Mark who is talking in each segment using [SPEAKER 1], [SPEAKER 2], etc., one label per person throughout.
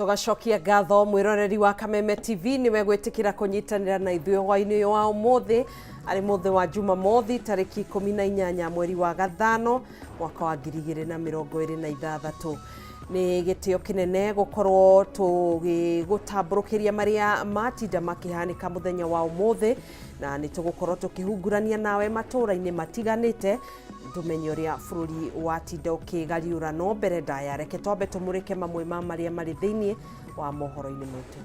[SPEAKER 1] Tũgacokia ngatho mwĩroreri wa Kameme TV nĩwe gwĩtĩkĩra kũnyitanĩra na ithuĩ hwainĩ ũyũ wa ũmũthĩ, arĩ mũthĩ wa Jumamothi tarĩki 18 mweri wa gathano mwaka wa 2026. Nĩ gĩtĩo kĩnene gũkorwo tũgĩgũtambũrũkĩria marĩa matinda makĩhanĩka mũthenya wa ũmũthĩ, na nĩ tũgũkorwo tũkĩhungurania nawe matũũra-inĩ matiganĩte tũmenye ũrĩa bũrũri watinda ũkĩgariũra. No mbere ndaya, reke twambe tũmũrĩke mamwe ma marĩa marĩ thĩinĩ wa mohoro-inĩ maitũ.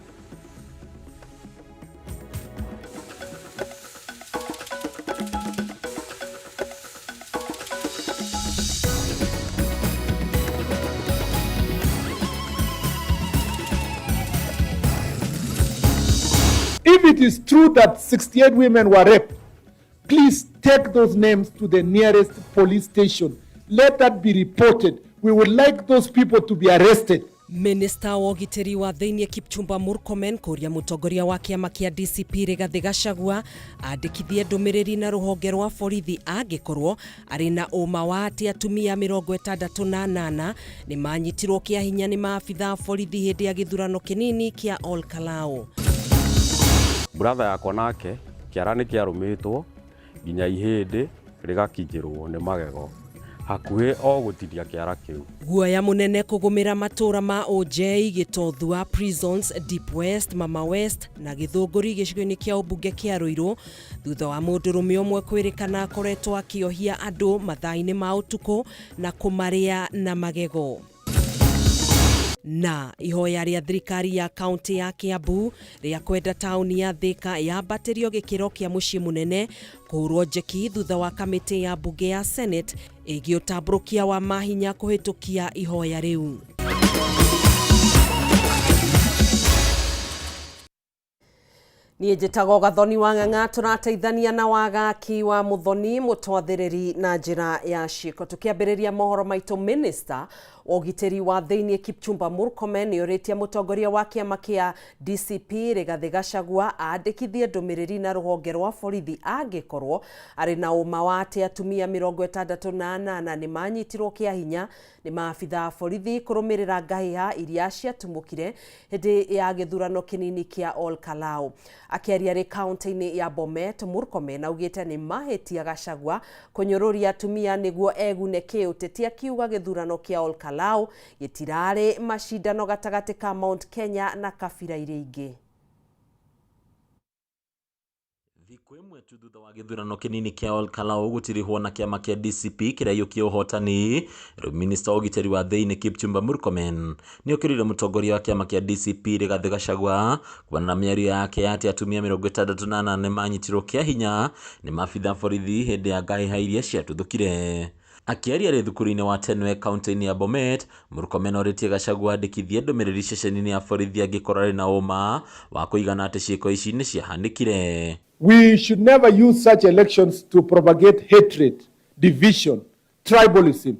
[SPEAKER 2] If it is true that 68 women were raped, please take those names to the nearest police station. Let that be reported. We would like those people to be arrested.
[SPEAKER 1] Minista wa ũgitĩri wa thĩinĩ Kipchumba Murkomen kũria mũtongoria wa kĩama kĩa DCP Rigathĩ Gachagua andĩkithie ndũmĩrĩri na rũhonge rwa borithi angĩkorwo arĩ na ũma wa atĩ atumia 68 nĩ manyitirwo kĩa hinya nĩ maabitha a borithi hĩndĩ ya gĩthurano kĩnini kĩa Ol Kalou.
[SPEAKER 3] Brother yakwa nake kĩara nĩ kĩarũmĩtwo nginya ihĩndĩ rĩgakinyĩrwo nĩ magego, hakuhĩ o gũtinia kĩara kĩu.
[SPEAKER 1] Guoya mũnene kũgũmĩra matũra ma Ũnjei, Gĩtothua, Prisons, Deep West, Mama West na Gĩthũngũri gĩcigo-inĩ kĩa ũmbunge kĩa Ruiru thutha wa mũndũrũme ũmwe kwĩrĩkana akoretwo akĩohia andũ mathaa-inĩ ma ũtukũ na kũmarĩa na magego. Na ihoya rĩa thirikari ya kaunti ya Kiambu rĩa kwenda taũni ya Thika yambatĩrio gĩkĩro kĩa mũciĩ mũnene kũhũrwo njeki thutha wa kamĩtĩ ya mbunge ya Senate ĩgiĩ ũtambũrũkia wa mahinya kũhĩtũkia ihoya rĩu. Niĩ njĩtagwo Gathoni wa Ng'ang'a, tũrateithania na Wagaki wa Mũthoni mũtwathĩrĩri na njĩra ya ciĩko. Tũkĩambĩrĩria mohoro maitũ, Minister wa ũgitĩri wa thĩinĩ Kipchumba Murkomen nĩorĩtie mũtongoria wa kĩama kĩa DCP Rigathĩ Gachagua andĩkithie ndũmĩrĩri na rũhonge rwa borithi angĩkorwo arĩ na ũma wa atĩ atumia 68 nĩ manyitirwo kĩa hinya nĩ maabitha a borithi kũrũmĩrĩra ngahĩha iria ciatumũkire hĩndĩ ya gĩthurano kĩnini kĩa Ol Kalou. Akĩaria arĩ kaunti-inĩ ya Bomet, Murkomen augĩte nĩ mahĩtia Gachagua kũnyũrũria atumia nĩguo egune kĩũteti, akiuga gĩthurano kĩa Ol Kalou gĩtirarĩ macindano gatagatĩ ka Mount Kenya na kabira iria ingĩ.
[SPEAKER 4] Thikũ ĩmwe tu thutha wa gĩthurano kĩnini kĩa Ol Kalou gũtirihwo na kĩama kĩa DCP kĩraiyũkia ũhotani, rĩu minista wa ũgitĩri wa thĩinĩ Kipchumba Murkomen nĩ okĩrĩire mũtongoria wa kĩama kĩa DCP Rigathĩ Gachagua kumana na mĩario yake ya atĩ atumia 68 nĩ manyitirwo kĩa hinya nĩ maabitha borithi hĩndĩ ya ngahĩha iria ciatuthũkire. Akĩaria arĩ thukuru-inĩ wa Tenwek kaunti-inĩ ya Bomet, Murkomen orĩtie Gachagua andĩkithie ndũmĩrĩri ceceni-inĩ ya borithi angĩkorwo arĩ na ũma wa kũigana atĩ ciĩko ici nĩ ciahanĩkire.
[SPEAKER 2] We should never use such elections to propagate hatred, division, tribalism,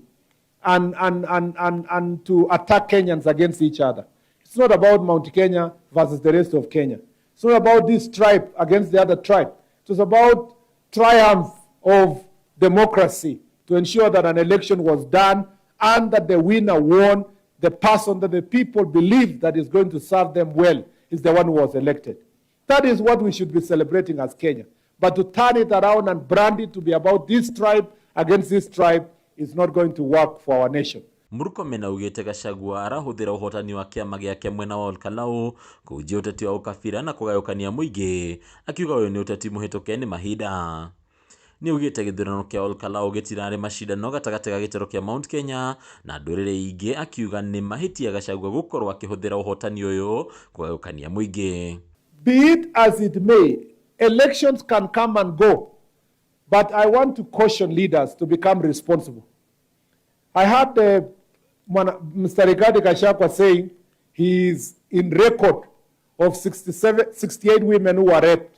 [SPEAKER 2] and, and, and, and, and to attack Kenyans against each other. It's not about Mount Kenya versus the rest of Kenya. It's not about this tribe against the other tribe. It was about triumph of democracy to ensure that an election was done and that the winner won. The person that the people believe that is going to serve them well is the one who was elected. That is what we should be celebrating as Kenya. But to turn it around and brand it to be about this tribe against this tribe is not going to work for our nation.
[SPEAKER 4] Murkomen augĩte Gachagua arahũthĩra ũhotani wa kĩama gĩake mwena wa Olkalau kũhunjia ũteti wa ũkabira na kũgayũkania mũingĩ, akiuga ũyũ nĩ ũteti mũhĩtũke nĩ mahinda. Nĩ augĩte gĩthurano kĩa Olkalau gĩtirarĩ macindano gatagatĩ ga gĩtarũ kĩa Mount Kenya na ndũrĩrĩ ingĩ, akiuga nĩ mahĩtia Gachagua gũkorwo akĩhũthĩra ũhotani ũyũ kũgayũkania mũingĩ.
[SPEAKER 2] Be it as it may, elections can come and go, but I want to caution leaders to become responsible. I heard Mr. Rigathi Gachagua saying he is in record of 68 women who were raped.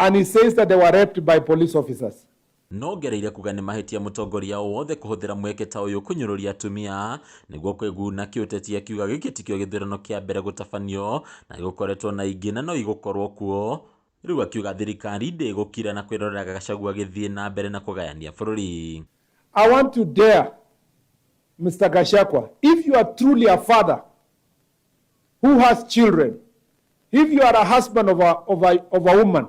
[SPEAKER 2] And he says that they were raped by police officers.
[SPEAKER 4] No ngereire kuga nĩ mahĩtia mũtongoria o wothe kũhũthĩra mweke ta ũyũ kũnyũrũria atumia nĩguo kwĩguna kĩũteti, akiuga gĩkĩ tikĩo gĩthurano kĩa mbere gũtabanio na gĩgũkoretwo na ingĩ na no igũkorwo kuo. Rĩu akiuga thirikari ndĩgũkira na kwĩrorera Gachagua agĩthiĩ na mbere na kũgayania bũrũri.
[SPEAKER 2] I want to dare Mr. Gachagua, if you are truly a father, who has children, if you are a husband of a woman,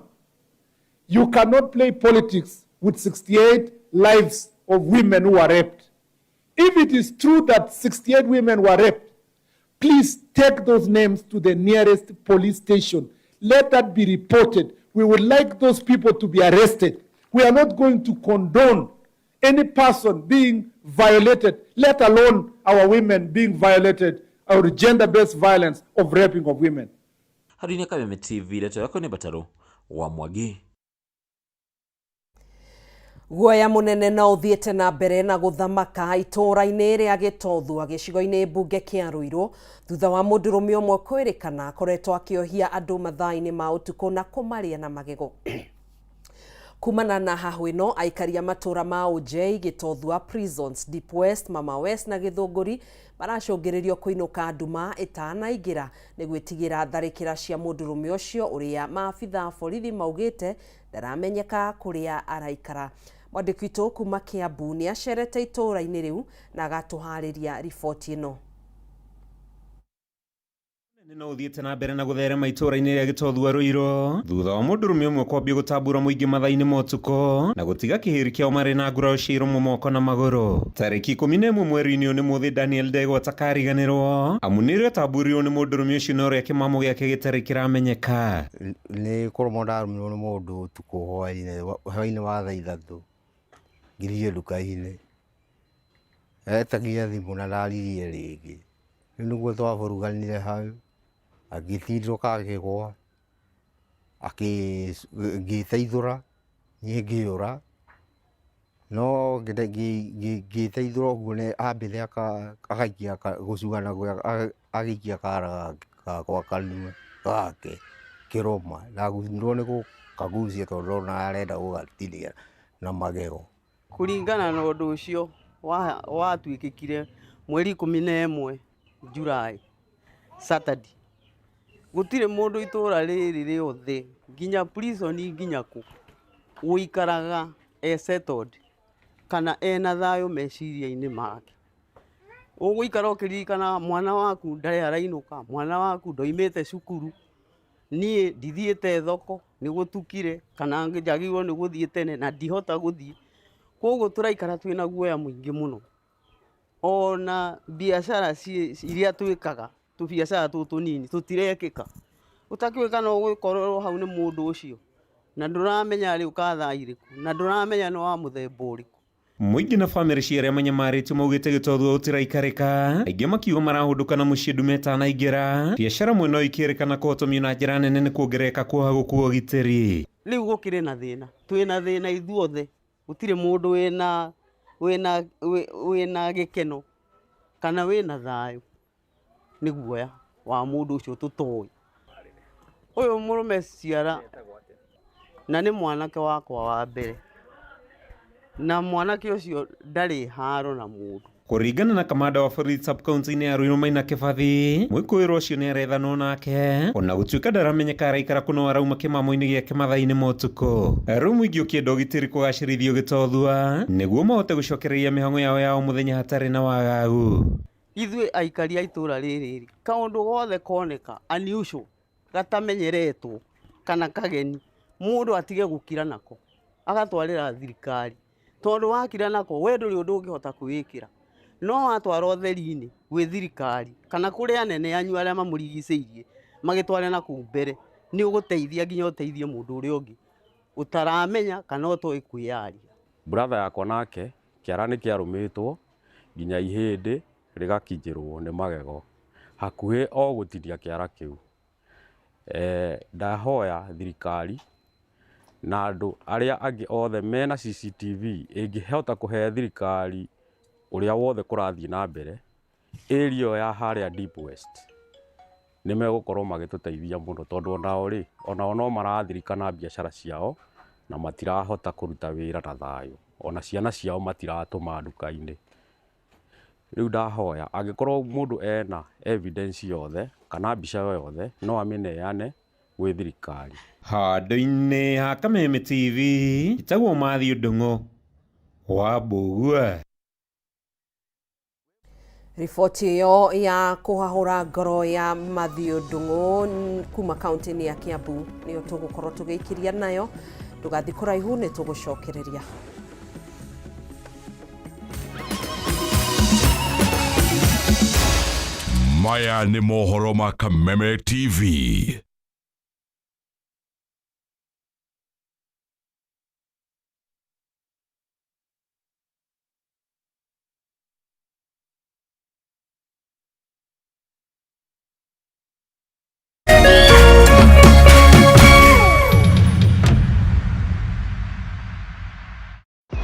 [SPEAKER 2] you cannot play politics with 68 lives of women who are raped. If it is true that 68 women were raped, please take those names to the nearest police station. Let that be reported. We would like those people to be arrested. We are not going to condone any person being violated, let alone our women being violated, or gender-based violence of raping of women.
[SPEAKER 4] Handũ-inĩ Kameme TV, ndeto yakwa nĩ Mbatarũ wa Mwangi.
[SPEAKER 1] Guoya munene no uthiĩte na mbere na gũthamaka itũũra-inĩ rĩa Gĩtothua gĩcigo-inĩ mbunge kĩa Ruiru thutha wa mũndũrũme ũmwe kwĩrĩkana akoretwo akĩohia andũ mathaa-inĩ ma ũtukũ na kũmarĩa na magego. Kumana na hahũ ĩno, aikari a matũũra ma Ũnjei, Gĩtothua, Prisons, Deep West, Mama West na Gĩthũngũri maracũngĩrĩrio kũinũka nduma ĩtanaingĩra nĩ gwĩtigĩra tharĩkĩra cia mũndũrũme ũcio ũrĩa maabitha a borithi maugĩte ndaramenyeka kũrĩa araikara. Mwandĩki witũ kuma Kiambu nĩ acerete itũũra-inĩ rĩu na agatũharĩria riboti ĩno.
[SPEAKER 5] No ũthiĩte na mbere na gũtherema itũũra-inĩ rĩa Gĩtothua Ruiru thutha wa mũndũrũme ũmwe kwambia gũtambũra mũingĩ mathaa-inĩ ma ũtukũ na gũtiga kĩhĩri kĩao marĩ na nguraro cia iromo moko na magũrũ. Tarĩki 11 mweri-inĩ ũyũ nĩ mũthĩ Daniel Ndegwa atakariganĩrwo amu nĩrĩo atamburirwo nĩ mũndũrũme ũcio na ũrĩa kĩmamo gĩake gĩtarĩ kĩramenyeka.
[SPEAKER 6] Nĩ kũrũmwo ndarũmirwo nĩ mũndũ ũtukũ hwaĩ-inĩ wa thaa 3 ngĩthiĩ nduka-inĩ, etagia thimũ na ndaririe rĩngĩ. Rĩu nĩguo twaburuganire hau, agĩtindũka akĩgũa, ngĩteithũra, niĩ ngĩũra, no ngĩteithũra ũguo nĩ ambire agaikia gũcuga naguo agĩikia kara gakwa kanua gake kĩrũma, ndagunirwo nĩ gũkagucia tondũ ndona arenda gũgatinia na magego.
[SPEAKER 7] Kũringana na ũndũ ũcio watuĩkĩkire mweri 11 July, Saturday, gũtirĩ mũndũ itũũra rĩrĩ rĩothe nginya prison nginya kũ ũikaraga e settled kana ena thayũ meciria-inĩ make. Ũgũikara ũkĩririkana mwana waku ndarĩ arainũka, mwana waku ndoimĩte cukuru, niĩ ndithiĩte thoko nĩ gũtukire kana njagĩrĩirwo nĩ gũthiĩ tene na ndihota gũthiĩ. Koguo tũraikara twĩna guoya mũingĩ mũno. Ona biacara iria twĩkaga, tũbiacara tũtũ tũnini tũtirekĩka. Ũtakĩũĩ kana ũgũkorerwo hau nĩ mũndũ ũcio na ndũramenya arĩũka thaa irĩkũ na ndũramenya nĩ wa mũthemba ũrĩkũ.
[SPEAKER 5] Mũingĩ na bamĩrĩ cia arĩa manyamarĩtio maugĩte Gĩtothua gũtiraikarĩka, aingĩ makiuga marahũndũka na mũciĩ ndume ĩtanaingĩra. Biacara mwena ũyũ ikĩrĩkana kũhotomio na njĩra nene nĩ kuongerereka kwa gũkua ũgitĩri.
[SPEAKER 7] Rĩu gũkĩrĩ na thĩna, twĩna thĩna ithuothe, gũtirĩ mũndũ wĩna gĩkeno kana wĩna thayũ nĩ guoya wa mũndũ ũcio tũtoĩ. Ũyũ mũrũme ciara na nĩ mwanake wakwa wa mbere, na mwanake ũcio ndarĩ haro na mũndũ.
[SPEAKER 5] Kũringana na kamanda wa borithi sub-county-inĩ ya Ruiru Maina Kĩbathi, mwĩkũĩrwo ũcio nĩ arethanwo nake ona gũtuĩka ndaramenyeka araikara kũ no arauma kĩmamo-inĩ gĩake mathaa-inĩ ma ũtukũ. Rĩu mũingĩ ũkĩenda ũgitĩri kũgacĩrithio Gĩtothua nĩguo mahote gũcokereria mĩhang'o yao ya o mũthenya hatarĩ na wagagu.
[SPEAKER 7] Ithuĩ aikari a itũũra rĩrĩ rĩ, kaũndũ gothe koneka unusual gatamenyeretwo kana kageni, mũndũ atige gũkira nako agatwarĩra thirikari, tondũ wakira nako we ndũrĩ ũndũ ũngĩhota kwĩĩkĩra. No watwara ũtheri-inĩ gwĩ thirikari kana kũrĩ anene anyu arĩa mamũrigicĩirie magĩtware na kũu mbere, nĩ ũgũteithia nginya ũteithie mũndũ ũrĩa ũngĩ ũtaramenya kana ũtoĩ kwĩyaria.
[SPEAKER 3] Brother yakwa nake kĩara nĩ kĩarũmĩtwo nginya ihĩndĩ rĩgakinyĩrwo nĩ magego hakuhĩ o gũtinia kĩara kĩu. Ndahoya thirikari na andũ arĩa angĩ othe mena CCTV ĩngĩhota kũhe thirikari ũrĩa wothe kũrathiĩ na mbere area ĩyo ya harĩa Deep West nĩ megũkorwo magĩtũteithia mũno, tondũ onao rĩ, onao no marathirikana biacara ciao na matirahota kũruta wĩra na thayũ, ona ciana ciao matiratũma nduka-inĩ. Rĩu ndahoya angĩkorwo mũndũ ena evidence yothe kana mbica yothe no amĩneane gwĩ thirikari.
[SPEAKER 5] Handũ-inĩ ha Kameme TV, njĩtagwo Matthew Ndung'u wa Mbũgua.
[SPEAKER 1] Riboti ĩyo ya kũhahũra ngoro ya Matthew Ndung'u kuma kaunti-inĩ ya Kiambu nĩyo tũgũkorwo tũgĩikiria nayo. Ndũgathiĩ kũraihu, nĩ tũgũcokereria.
[SPEAKER 8] Maya nĩ mohoro ma Kameme TV.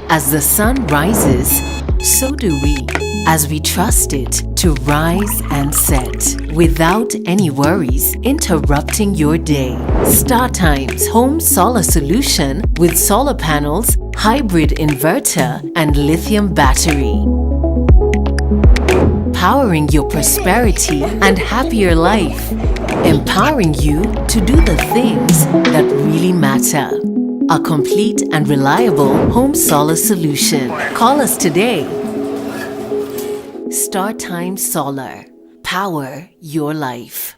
[SPEAKER 9] As the sun rises, so do we, as we trust it to rise and set without any worries interrupting your day. StarTimes Home Solar Solution with solar panels, hybrid inverter, and lithium battery. Powering your prosperity and happier life. Empowering you to do the things that really matter. A complete and reliable home solar solution. Call us today. StarTime Solar. Power your life.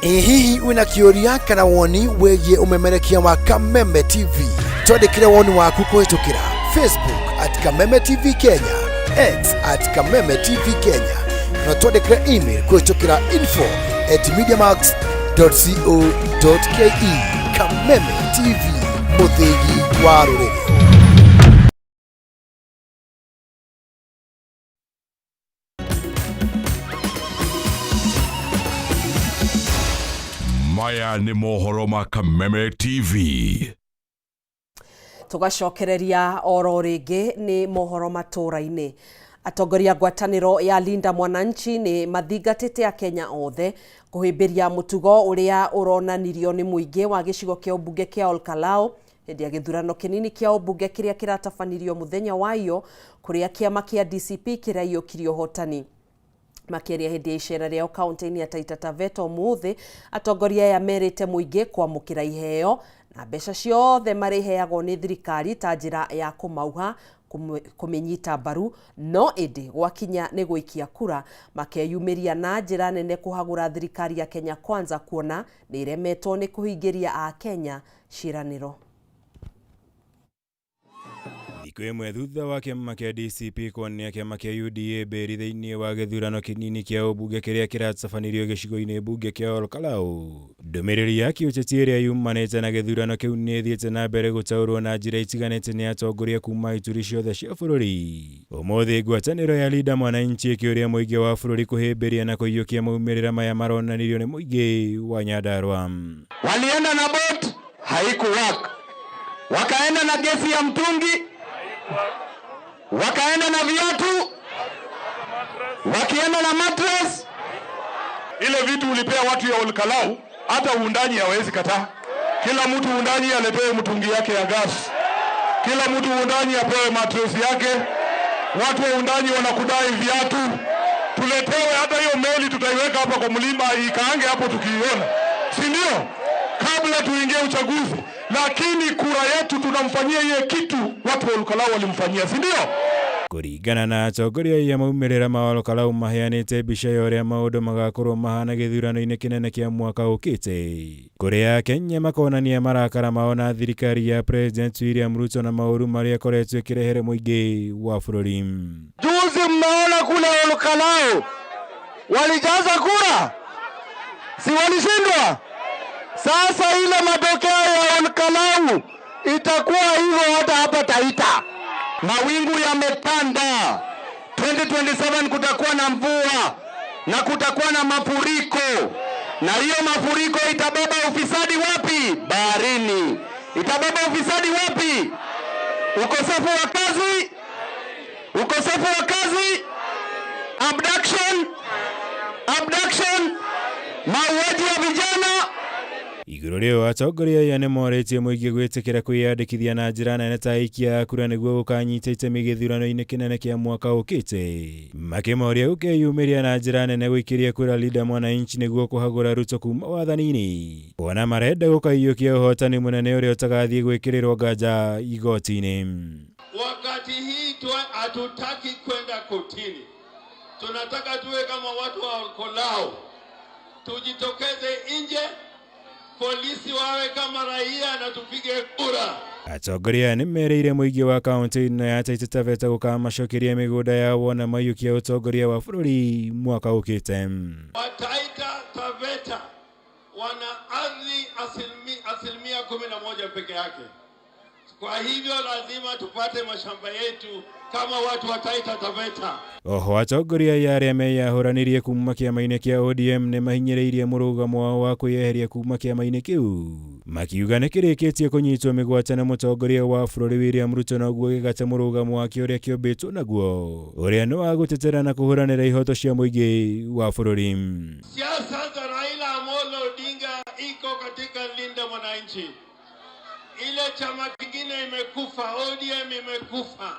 [SPEAKER 10] Ĩ hihi wĩna kĩũria kana woni wĩgiĩ ũmemerekia wa Kameme TV? Twandĩkĩre woni waku kũhĩtũkĩra Facebook at Kameme TV Kenya, X at Kameme TV Kenya, kana twandĩkĩre email kũhĩtũkĩra info@mediamax.co.ke. Kameme TV, mũthĩgi wa rũrĩrĩ.
[SPEAKER 8] Maya nĩ mohoro ma Kameme TV.
[SPEAKER 1] Tugacokereria oro rĩngĩ nĩ mohoro matũra-inĩ. Atongoria ngwatanĩro ya Linda Mwananchi nĩ mathingatĩte Akenya othe kũhĩmbĩria mũtugo ũrĩa ũronanirio nĩ mũingĩ wa gĩcigo kĩa ũmbunge kĩa Olkalau hĩndĩ ya gĩthurano kĩnini kĩa ũmbunge kĩrĩa kĩratabanirio mũthenya wa iyo, kũrĩa kĩama kĩa DCP kĩraiyũkirie ũhotani. Makĩaria hĩndĩ ya icera rĩao kaunti-inĩ ya Taita Taveta ũmũthĩ, atongoria aya merĩte mũingĩ kwamũkĩra iheo na mbeca ciothe marĩheagwo nĩ thirikari ta njĩra ya kũmauha kũmĩnyita mbaru, no ĩndĩ gwakinya nĩ gũikia kura makeyumĩria na njĩra nene kũhagũra thirikari ya Kenya Kwanza, kuona nĩ ĩremetwo nĩ kũhingĩria Akenya ciĩranĩro.
[SPEAKER 5] Thikũ ĩmwe thutha wa kĩama kĩa DCP kuonia kĩama kĩa UDA mbĩri thĩinĩ wa gĩthurano kĩnini kĩa ũmbunge kĩrĩa kĩratabanirio gĩcigo-inĩ mbunge kĩa Olkalau, ndũmĩrĩri ya kĩũteti ĩrĩa yumanĩte na gĩthurano kĩu nĩ ĩthiĩte na mbere gũtaũrwo na njĩra itiganĩte nĩ atongoria kuma ituri ciothe cia bũrũri. Ũmũthĩ ngwatanĩro ya Linda Mwananchi ĩkĩũria mũingĩ wa bũrũri kũhĩmbĩria na kũiyũkia maumĩrĩra maya maronanirio nĩ mũingĩ wa Nyandarua.
[SPEAKER 11] Walienda na boat haikuwork, wakaenda na gesi ya mtungi, wakaenda na viatu, wakienda na mattress.
[SPEAKER 12] Ile vitu ulipea watu ya Olkalau, hata uundanyi hawezi kataa. Kila mtu uundanyi aletewe mtungi yake ya gas, kila mtu uundanyi apewe mattress yake. Watu wa uundanyi wanakudai viatu, tuletewe hata hiyo meli tutaiweka hapa kwa mlima ikaange hapo tukiiona, si ndio? Kabla tuingie uchaguzi, lakini kura yetu tunamfanyia ile kitu watu wa Olkalau walimfanyia, si ndio?
[SPEAKER 5] Kũringana na atongoria aya, maumĩrĩra ma Olkalau maheanĩte mbica ya ũrĩa maũndũ magakorwo mahana gĩthurano-inĩ kĩnene kĩa mwaka ũkĩte, kũrĩa Akenya makonania marakara mao na thirikari ya President William Ruto na maũru marĩa ĩkoretwo ĩkĩrehere mũingĩ wa bũrũri.
[SPEAKER 11] Juzi mmeona kule Olkalau walijaza kura, si walishindwa? Sasa ile matokeo ya Olkalau itakuwa hivyo hata hapa Taita. Mawingu yametanda. 2027 kutakuwa na mvua na kutakuwa na mafuriko, na hiyo mafuriko itabeba ufisadi wapi? Baharini. Itabeba ufisadi wapi? Ukosefu wa kazi, ukosefu wa kazi, abduction, abduction, mauaji ya vijana.
[SPEAKER 5] Igũrũ Igũrũ rĩu atongoria aya nĩ morĩtie mũingĩ gwĩtĩkĩra kwĩyandĩkithia na njĩra nene ta aikia a kura nĩguo gũkanyita itemi gĩthurano-inĩ kĩnene kĩa mwaka ũkĩte, makĩmoria gũkeyumĩria na njĩra nene gũikĩria kura Linda Mwananchi nĩguo kũhagũra Ruto kuma wathani-inĩ, kuona marenda gũkaiyũkia ũhotani mũnene ũrĩa ũtagathiĩ gwĩkĩrĩrwo nganja igoti-inĩ.
[SPEAKER 13] Wakati hii hatutaki kwenda kotini, tunataka tuwe kama watu wa Olkolou, tujitokeze nje, polisi wawe kama raia na tupige kura.
[SPEAKER 5] Atongoria aya nĩ merĩire mũingĩ wa kaũntĩ ĩno ya Taita Taveta gũkamacokeria mĩgũnda yao wona maiyũkia ũtongoria wa bũrũri mwaka ũkĩte.
[SPEAKER 13] Wataita Taveta wana ardhi 11% peke yake. Kwa hivyo lazima tupate mashamba yetu kama watu wa Taita Taveta.
[SPEAKER 5] Oho atongoria aya arĩa meyahũranirie kuma kĩama-inĩ kĩa ODM nĩ mahinyĩrĩirie mũrũgamo wao wa kwĩyeheria kuma kĩama-inĩ kĩu, makiuga nĩ kĩrĩkĩtie kũnyitwo mĩgwate na mũtongoria wa bũrũri William Ruto noguo gĩgate mũrũgamo wake ũrĩa kĩũmbĩtwo naguo, ũrĩa nĩ wa gũtetera na kũhũranĩra ihoto cia mũingĩ wa bũrũri.
[SPEAKER 13] Siasa za Raila Amolo Odinga iko katika Linda Mwananchi. Ile chama kingine imekufa, ODM imekufa.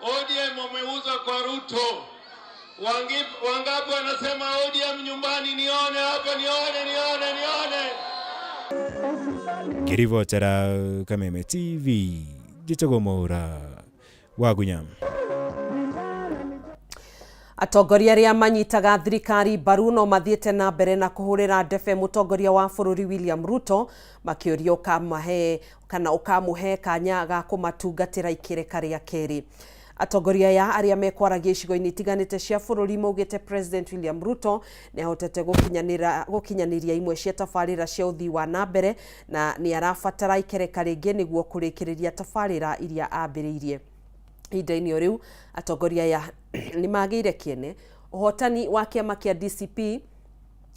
[SPEAKER 13] ODM wameuza kwa Ruto. Wangapi wanasema ODM nyumbani? Nione hapa, nione, nione, nione.
[SPEAKER 5] Ngĩribotera Kameme TV, njĩtagwo Mwaura Wagunya.
[SPEAKER 1] Atongoria arĩa manyitaga thirikari mbaru no mathiĩte na mbere na kũhũrĩra ndebe mũtongoria wa bũrũri William Ruto makĩũria ũkamahe kana ũkamũhe kanya ga kũmatungatĩra ikĩreka rĩa kerĩ. Atongoria aya arĩa mekwaragia icigo-inĩ itiganĩte cia bũrũri maugĩte President William Ruto nĩ ahotete gũkinyanĩria imwe cia tabarĩra cia ũthii wa na mbere na nĩ arabatara ikereka rĩngĩ nĩguo kũrĩkĩrĩria tabarĩra iria ambĩrĩirie. Ihinda-inĩ o rĩu atongoria aya nĩ magĩire kĩene ũhotani wa kĩama kĩa DCP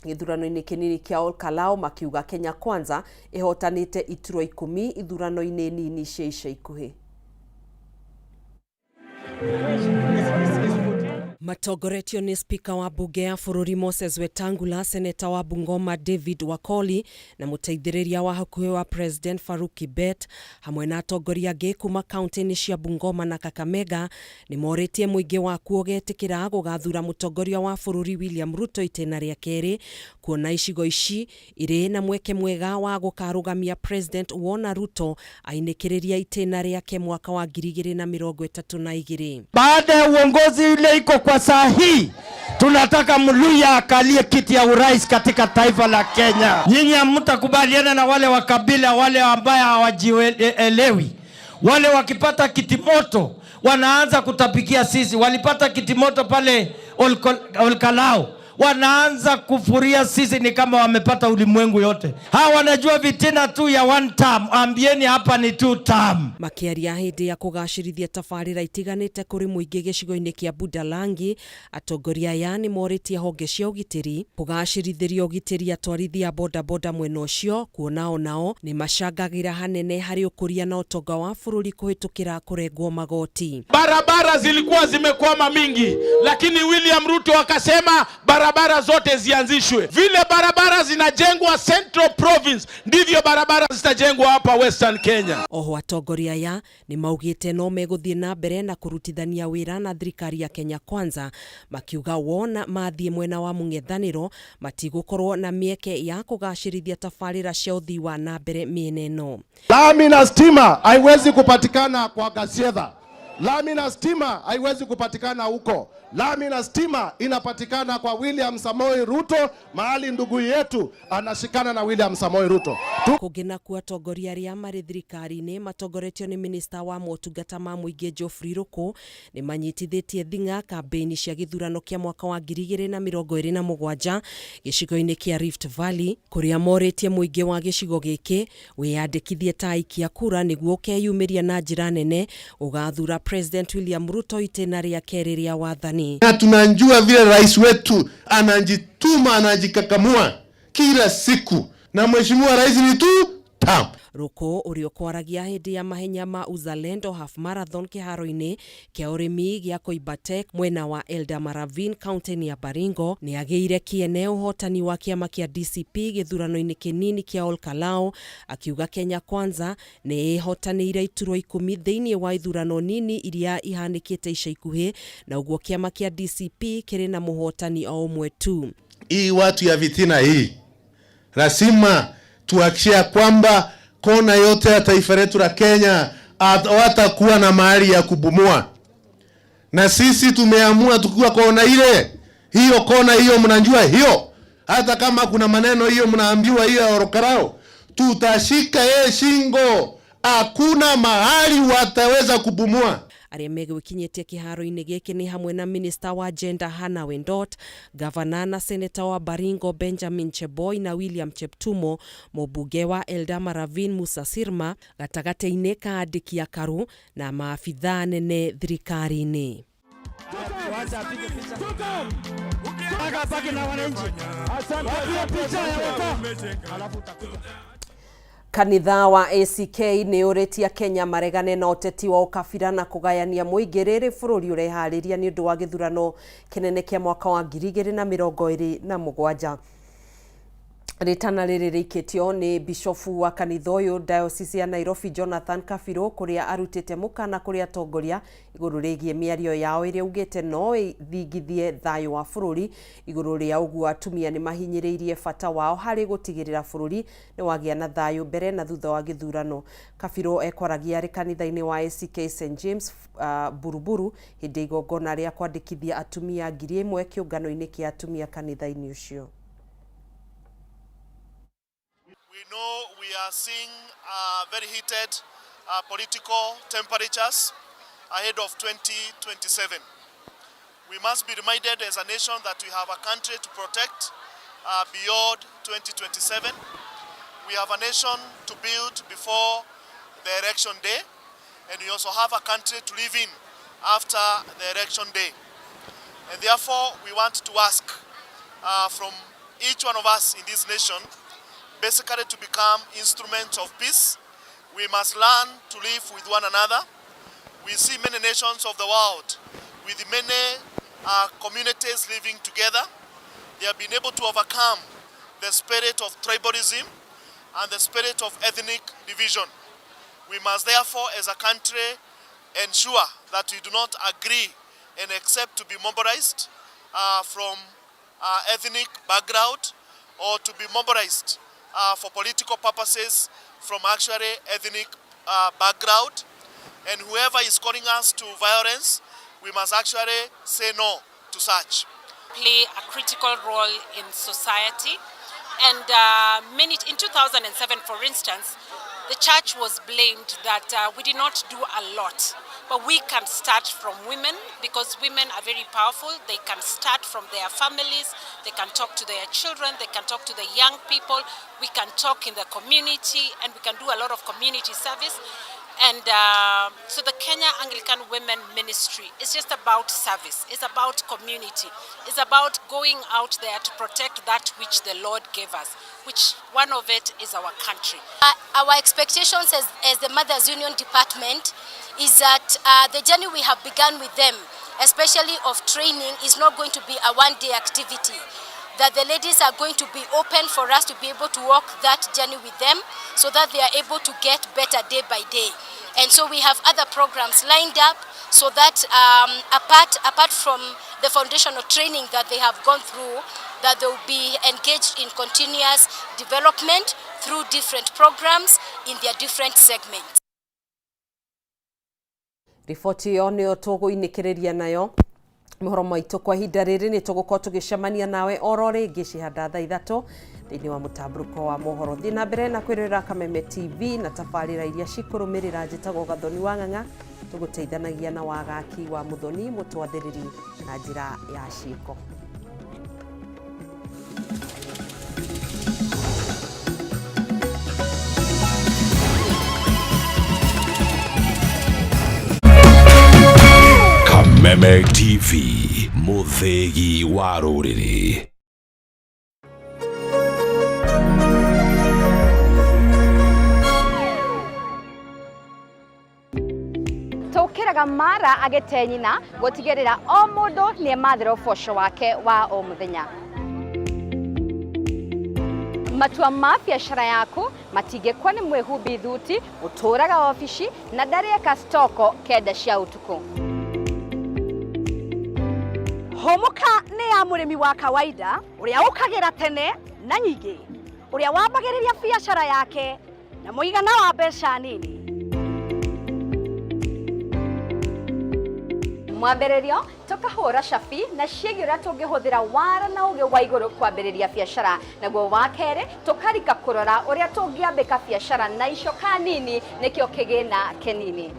[SPEAKER 1] gĩthurano-inĩ kĩnini kĩa Olkalou makiuga Kenya Kwanza ĩhotanĩte iturwa 10 ithurano-inĩ nini cia ica ikuhĩ. Matongoretio nĩ spika wa bunge ya bũrũri Moses Wetangula, seneta wa Bungoma David Wakoli na mũteithĩrĩria wa hakuhĩ wa President Farouk Kibet hamwe na atongoria angĩ kuma kaunti-inĩ cia Bungoma na Kakamega nĩ morĩtie mũingĩ wakuo ũgetĩkĩra gũgathura mũtongoria wa bũrũri William Ruto itĩna rĩa kerĩ, kuona icigo ici irĩ na mweke mwega wa gũkarũgamia President wona Ruto ainĩkĩrĩria itĩna rĩake mwaka wa 2032.
[SPEAKER 14] Baada ya uongozi ile iko kwa saa hii, tunataka Mluya akalie kiti ya urais katika taifa la Kenya. Nyinyi hamtakubaliana na wale wa kabila, wale ambaye hawajielewi, wale wakipata kiti moto wanaanza kutapikia sisi. Walipata kiti moto pale Olkalou, wanaanza kufuria sisi ni kama wamepata ulimwengu yote. Hawa wanajua vitina tu ya one term, ambieni hapa ni two term.
[SPEAKER 1] Makiaria hĩndĩ ya kũgacĩrithia tabarĩra itiganĩte kũrĩ mũingĩ gĩcigo-inĩ kĩa Budalangi, atongoria aya nĩ morĩtie honge cia ũgitĩri kũgacĩrithĩria ũgitĩri atwarithia bodaboda mwena ũcio, kuona onao nĩ macangagĩra hanene harĩ ũkũria na ũtonga wa bũrũri kũhĩtũkĩra kũrengwo magoti.
[SPEAKER 13] Barabara zilikuwa zimekwama mingi, lakini William Ruto akasema barabara zote zianzishwe. Vile barabara zinajengwa Central Province, ndivyo barabara zitajengwa hapa Western Kenya.
[SPEAKER 1] Oho atongoria aya nĩ maugĩte no megũthiĩ na mbere na kũrutithania wĩra na thirikari ya Kenya Kwanza, makiuga wona mathiĩ mwena wa mũng'ethanĩro matigũkorwo na mĩeke ya kũgacĩrithia tabarĩra cia ũthii wa na mbere mĩena ĩno.
[SPEAKER 15] Lami na stima haiwezi kupatikana kwa Gasiedha. Lami na stima haiwezi kupatikana huko. Lami na stima inapatikana kwa William Samoei Ruto, mahali ndugu yetu anashikana na William Samoei Ruto.
[SPEAKER 1] Kũngĩ nakuo atongoria arĩa marĩ thirikari-inĩ matongoretio nĩ minista wa motungata ma mũingĩ Geoffrey Ruku nĩ manyitithĩtie thing'a kambĩini cia gĩthurano kĩa mwaka wa 2027 gĩcigo-inĩ kĩa Rift Valley, kũrĩa morĩtie mũingĩ wa gĩcigo gĩkĩ wĩyandĩkithie ta aikia kura nĩguo ũkeyumĩria na njĩra nene ũgathura President William Ruto itĩna rĩa kerĩ rĩa wathani.
[SPEAKER 16] Na tunajua vile rais wetu anajituma, anajikakamua kila siku, na mheshimiwa rais ni tu tam.
[SPEAKER 1] Rũkũ ũrĩa ũkwaragia hĩndĩ ya mahenya ma Uzalendo Half Marathon kĩharo-inĩ kĩa ũrĩmi gĩa Koibatek mwena wa Eldama Ravine kaunti-inĩ ya Baringo nĩ agĩire kĩene ũhotani wa kĩama kĩa DCP gĩthurano-inĩ kĩnini kĩa Olkalau, akiuga Kenya Kwanza nĩ ĩhotanĩire iturwa 10 thĩinĩ wa ithurano nini iria ihanĩkĩte ica ikuhĩ, na ũguo kĩama kĩa DCP kĩrĩ na mũhotani o ũmwe tu.
[SPEAKER 16] Hii watu ya vitina hii lazima tuhakikishe kwamba kona yote ya taifa letu la Kenya hawatakuwa na mahali ya kubumua, na sisi tumeamua tukiwa kona ile hiyo, kona hiyo mnajua hiyo, hata kama kuna maneno hiyo mnaambiwa hiyo ya Olkalau, tutashika yeye shingo, hakuna mahali wataweza kubumua.
[SPEAKER 1] Arĩa megwĩkinyĩtie kĩharo-inĩ gĩkĩ nĩ hamwe na minista wa gender Hannah Wendot, gavana na seneta wa Baringo Benjamin Cheboi na William Cheptumo, mũmbunge wa Eldama Ravine Musa Sirma, gatagatĩ-inĩ ka andĩki a karu na maabithaa nene thirikari-inĩ. Kanitha wa ACK nĩ ũrĩtie Kenya maregane na ũteti wa ũkabira na kũgayania mũingĩ rĩrĩ bũrũri ũreharĩria nĩ ũndũ wa gĩthurano kĩnene kĩa mwaka wa 2027. Rĩtana rĩrĩ rĩikĩtio nĩ bishofu wa kanitha ũyũ Diocese ya Nairobi Jonathan Kabiru, kũrĩa arutĩte mũkana kũrĩ atongoria igũrũ rĩgiĩ mĩario yao ĩrĩa augĩte no ĩthingithie thayũ wa bũrũri. Igũrũ rĩa ũguo atumia nĩ mahinyĩrĩirie bata wao harĩ gũtigĩrĩra bũrũri nĩ wagĩa na thayũ mbere na thutha wa gĩthurano. Kabiru ekwaragia arĩ kanitha-inĩ wa ACK St James Buruburu hĩndĩ ya igongona rĩa kwandĩkithia atumia 1000 kĩũngano-inĩ kĩa atumia kanitha-inĩ ũcio.
[SPEAKER 17] We know we are seeing very heated political temperatures ahead of 2027. We must be reminded as a nation that we have a country to protect beyond 2027. We have a nation to build before the election day, and we also have a country to live in after the election day. And therefore, we want to ask from each one of us in this nation basically to become instruments of peace. We must learn to live with one another. We see many nations of the world with many communities living together. They have been able to overcome the spirit of tribalism and the spirit of ethnic division. We must therefore, as a country, ensure that we do not agree and accept to be mobilized from ethnic background or to be mobilized for political purposes from actually ethnic background. And whoever is calling us to violence, we must actually say no to such.
[SPEAKER 18] Play a critical role in society. And in 2007, for instance, the church was blamed that we did not do a lot. But we can start from women, because women are very powerful. They can start from their families, they can talk to their children, they can talk to the young people, we can talk in the community, and we can do a lot of community service. And so the Kenya Anglican Women Ministry is just about service, it's about community, it's about going out there to protect that which the Lord gave us, which one of it is our country.
[SPEAKER 19] Our expectations as the Mothers Union Department is that the journey we have begun with them, especially of training, is not going to be a one-day activity. That the ladies are going to be open for us to be able to walk that journey with them so that they are able to get better day by day. And so we have other programs lined up so that apart from the foundational training that they have gone through, that they will be engaged in continuous development through different programs in their different segments.
[SPEAKER 1] Riboti ĩyo nĩyo tũgũinĩkĩrĩria nayo mohoro maitũ kwa ihinda rĩrĩ. Nĩ tũgũkorwo tũgĩcemania nawe oro rĩngĩ cihanda thaa 3 thĩinĩ wa mũtambũrũko wa mohoro. Thiĩ na mbere na kwĩrorera Kameme TV na tabarĩra iria cikũrũmĩrĩra. Njĩtagwo Gathoni wa Ng'ang'a, tũgũteithanagia na wagaki wa Mũthoni mũtwathĩrĩri na njĩra ya ciĩko.
[SPEAKER 8] Kameme TV, mũthĩgi wa rũrĩrĩ.
[SPEAKER 20] Ũikaraga mara agĩte nyina gũtigĩrĩra o mũndũ nĩemathĩra ũboco wake wa o mũthenya. Matua ma biacara yaku matingĩkwa nĩ mwĩhumbi thuti ũtũraga obici na ndarĩeka stoko 9 cia ũtukũ.
[SPEAKER 21] Hũmũka nĩ ya mũrĩmi wa kawaida ũrĩa ũkagĩra tene na nyingĩ, ũrĩa wambagĩrĩria biacara yake na mũigana wa mbeca nini.
[SPEAKER 20] Mwambĩrĩrio tũkahũra cabi na ciĩgiĩ ũrĩa tũngĩhũthĩra wara na ũgĩ wa igũrũ kwambĩrĩria biacara, naguo wa kerĩ tũkarika kũrora ũrĩa tũngĩambĩka biacara na icoka nini nĩkĩo kĩgĩna kĩnini.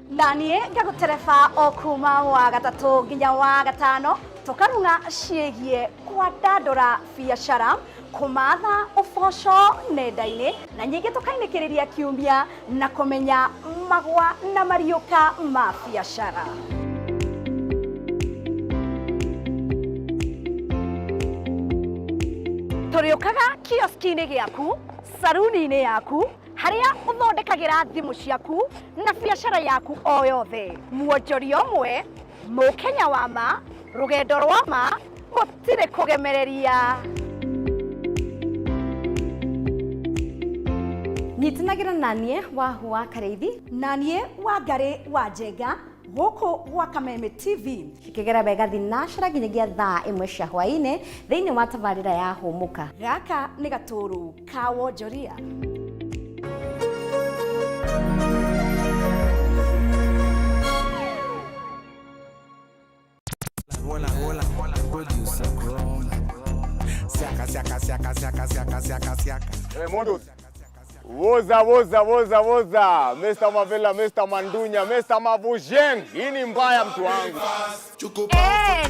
[SPEAKER 21] Na niĩ ngagũtereba o kuma wa gatatũ nginya wa gatano tũkarung'a ciĩgiĩ kwandandũra biacara, kũmatha ũboco nenda-inĩ na nyingĩ tũkainĩkĩrĩria kiumia na kũmenya magwa na mariũka ma biacara. Tũrĩũkaga kioski-inĩ gĩaku, saruni-inĩ yaku, harĩa ũthondekagĩra thimũ ciaku na biacara yaku o yothe. Mwonjoria ũmwe, mũkenya wa ma, rũgendo rwa ma, gũtirĩ kũgemereria.
[SPEAKER 20] Nyitanagĩra na niĩ Wahu wa Karĩithi
[SPEAKER 21] na niĩ Wangarĩ wa Njenga gũkũ gwa Kameme TV.
[SPEAKER 20] Cikĩgera wega thinacara nginyagia thaa 1 cia hwaĩ-inĩ thĩinĩ wa tabarĩra ya Hũmũka.
[SPEAKER 21] Gaka nĩ gatũrũ ka wonjoria.
[SPEAKER 22] Hola, hola, hola, producer Chrome. Siaka, siaka, siaka, siaka, siaka, siaka, siaka.
[SPEAKER 23] Hey, Modus. Woza, woza, woza, woza. Mr. Mavela, Mr. Mandunya, Mr. Mavujeng. Hii ni mbaya mtu wangu.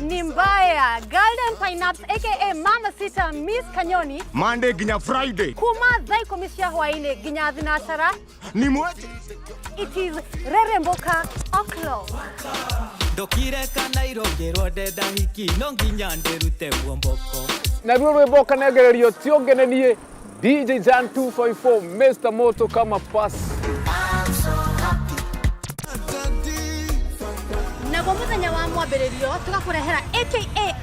[SPEAKER 24] Ni mbaya. Golden Pineapple aka Mama Sita Miss Kanyoni.
[SPEAKER 23] Monday ginya Friday.
[SPEAKER 24] Kuma thaa 10 cia hwaĩ-inĩ nginya thinacara.
[SPEAKER 23] Ni mweje.
[SPEAKER 24] It is Reremboka o'clock.
[SPEAKER 25] Ndokire kana irongĩrwo ndenda hiki no nginya ndĩrute muomboko.
[SPEAKER 26] Naruo rwĩmbo kanengererio ti ũngĩ nĩ niĩ DJ Jan 254 Mr. Moto kama pass.
[SPEAKER 24] Naguo mũthenya wa mwambĩrĩrio tũgakũrehera aka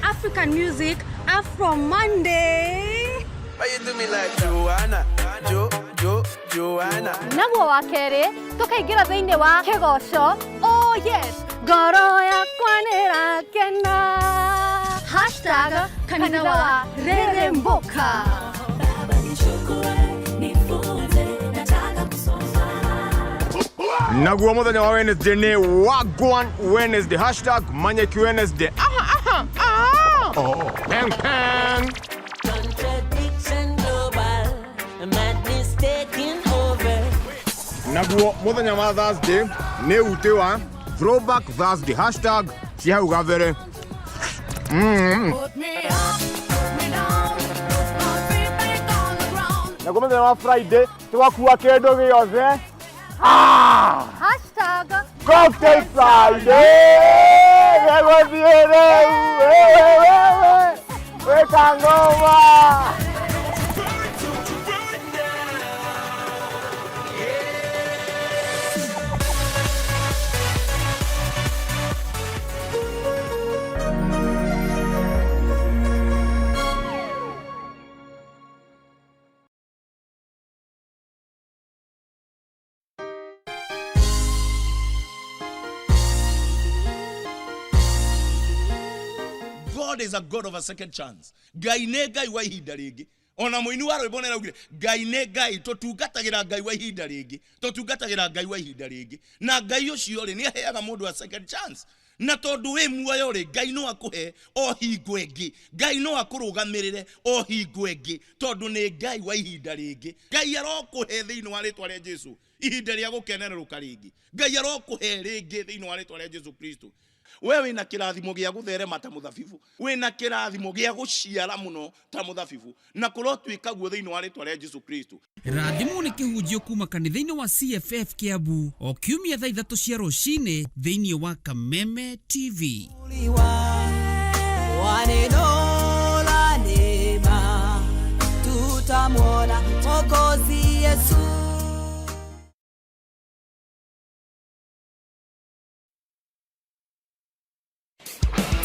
[SPEAKER 24] African Music Afro Monday.
[SPEAKER 22] Why you do me like Joanna? Jo, Jo, Joanna.
[SPEAKER 24] Naguo wa kerĩ tũkaingĩra thĩinĩ wa kĩgoco. Oh yes, ngoro yakwa nĩrakena. Hashtag kanitha wa Reremboka.
[SPEAKER 23] Naguo muthenya wa Wednesday ni Wagwan Wednesday. Hashtag Manyeki Wednesday. Aha, aha, aha. Oh. Peng, peng.
[SPEAKER 27] Contradiction global, madness taking over.
[SPEAKER 23] Naguo muthenya wa Thursday ni ute wa Throwback Thursday. Hashtag cia hau gabere.
[SPEAKER 27] Put me up, put me down, put my feet back on the ground.
[SPEAKER 23] Naguo muthenya wa Friday tugakua kindu giothe.
[SPEAKER 24] Hashtag
[SPEAKER 23] Cocktail Friday. Gegũthiĩ rĩu. Wĩka ngoma.
[SPEAKER 28] God is a God of a second chance. Ngai nĩ Ngai wa ihinda rĩngĩ. Ona mũini wa rwĩmbo nĩaraugire, Ngai nĩ Ngai, tũtungatagĩra Ngai wa ihinda rĩngĩ. Tũtungatagĩra Ngai wa ihinda rĩngĩ. Na Ngai ũcio rĩ, nĩaheaga mũndũ a second chance. Na tondũ wĩ muoyo rĩ, Ngai no akũhe o hingo ĩngĩ. Ngai no akũrũgamĩrĩre o hingo ĩngĩ, tondũ nĩ Ngai wa ihinda rĩngĩ. Ngai arokũhe thĩinĩ wa rĩtwa rĩa Jesu ihinda rĩa gũkenererũka rĩngĩ. Ngai arokũhe rĩngĩ thĩinĩ wa rĩtwa rĩa Jesu Kristo. We wĩna kĩrathimo gĩa gũtherema ta mũthabibu, wĩna kĩrathimo gĩa gũciara mũno ta mũthabibu, na kũrotuĩka guo thĩinĩ wa rĩtwa rĩa Jesu Kristo.
[SPEAKER 29] Rathimwo nĩ kĩhunjio kuma kanitha-inĩ wa CFF Kiambu o kiumia thaa 3 cia rũcinĩ thĩinĩ wa Kameme TV.
[SPEAKER 27] Wa neno la neema tutamwona Mwokozi Yesu.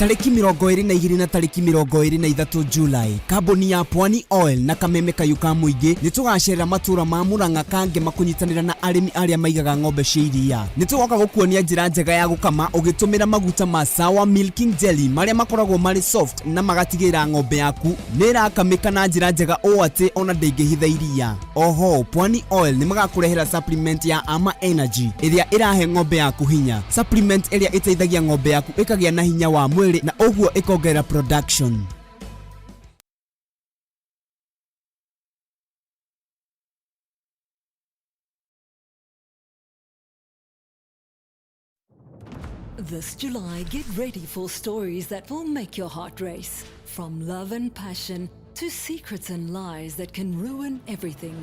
[SPEAKER 2] Tarĩki 22 na tarĩki 23 Julai, kambuni ya Pwani Oil na Kameme Kayũ ka Mũingĩ nĩ tũgacerera matũra ma Murang'a Kangema kũnyitanĩra na arĩmi arĩa maigaga ng'ombe cia iria. Nĩ tũgoka gũkuonia njĩra njega ya gũkama ũgĩtũmĩra maguta ma Sawa Milking Jelly marĩa makoragwo marĩ soft na magatigĩrĩra ng'ombe yaku nĩ ĩrakamĩka na njĩra njega ũũ atĩ ona ndĩngĩhitha iria. Oho, Pwani Oil nĩ magakũrehera supplement ya Ama Energy ĩrĩa ĩrahe ng'ombe yaku hinya. Supplement ĩrĩa ĩteithagia ng'ombe yaku ĩkagĩa na hinya wa mwĩrĩ na ũguo ĩkongerera production.
[SPEAKER 3] This July, get ready for stories that will make your heart race. From love and passion to secrets and lies that can ruin everything.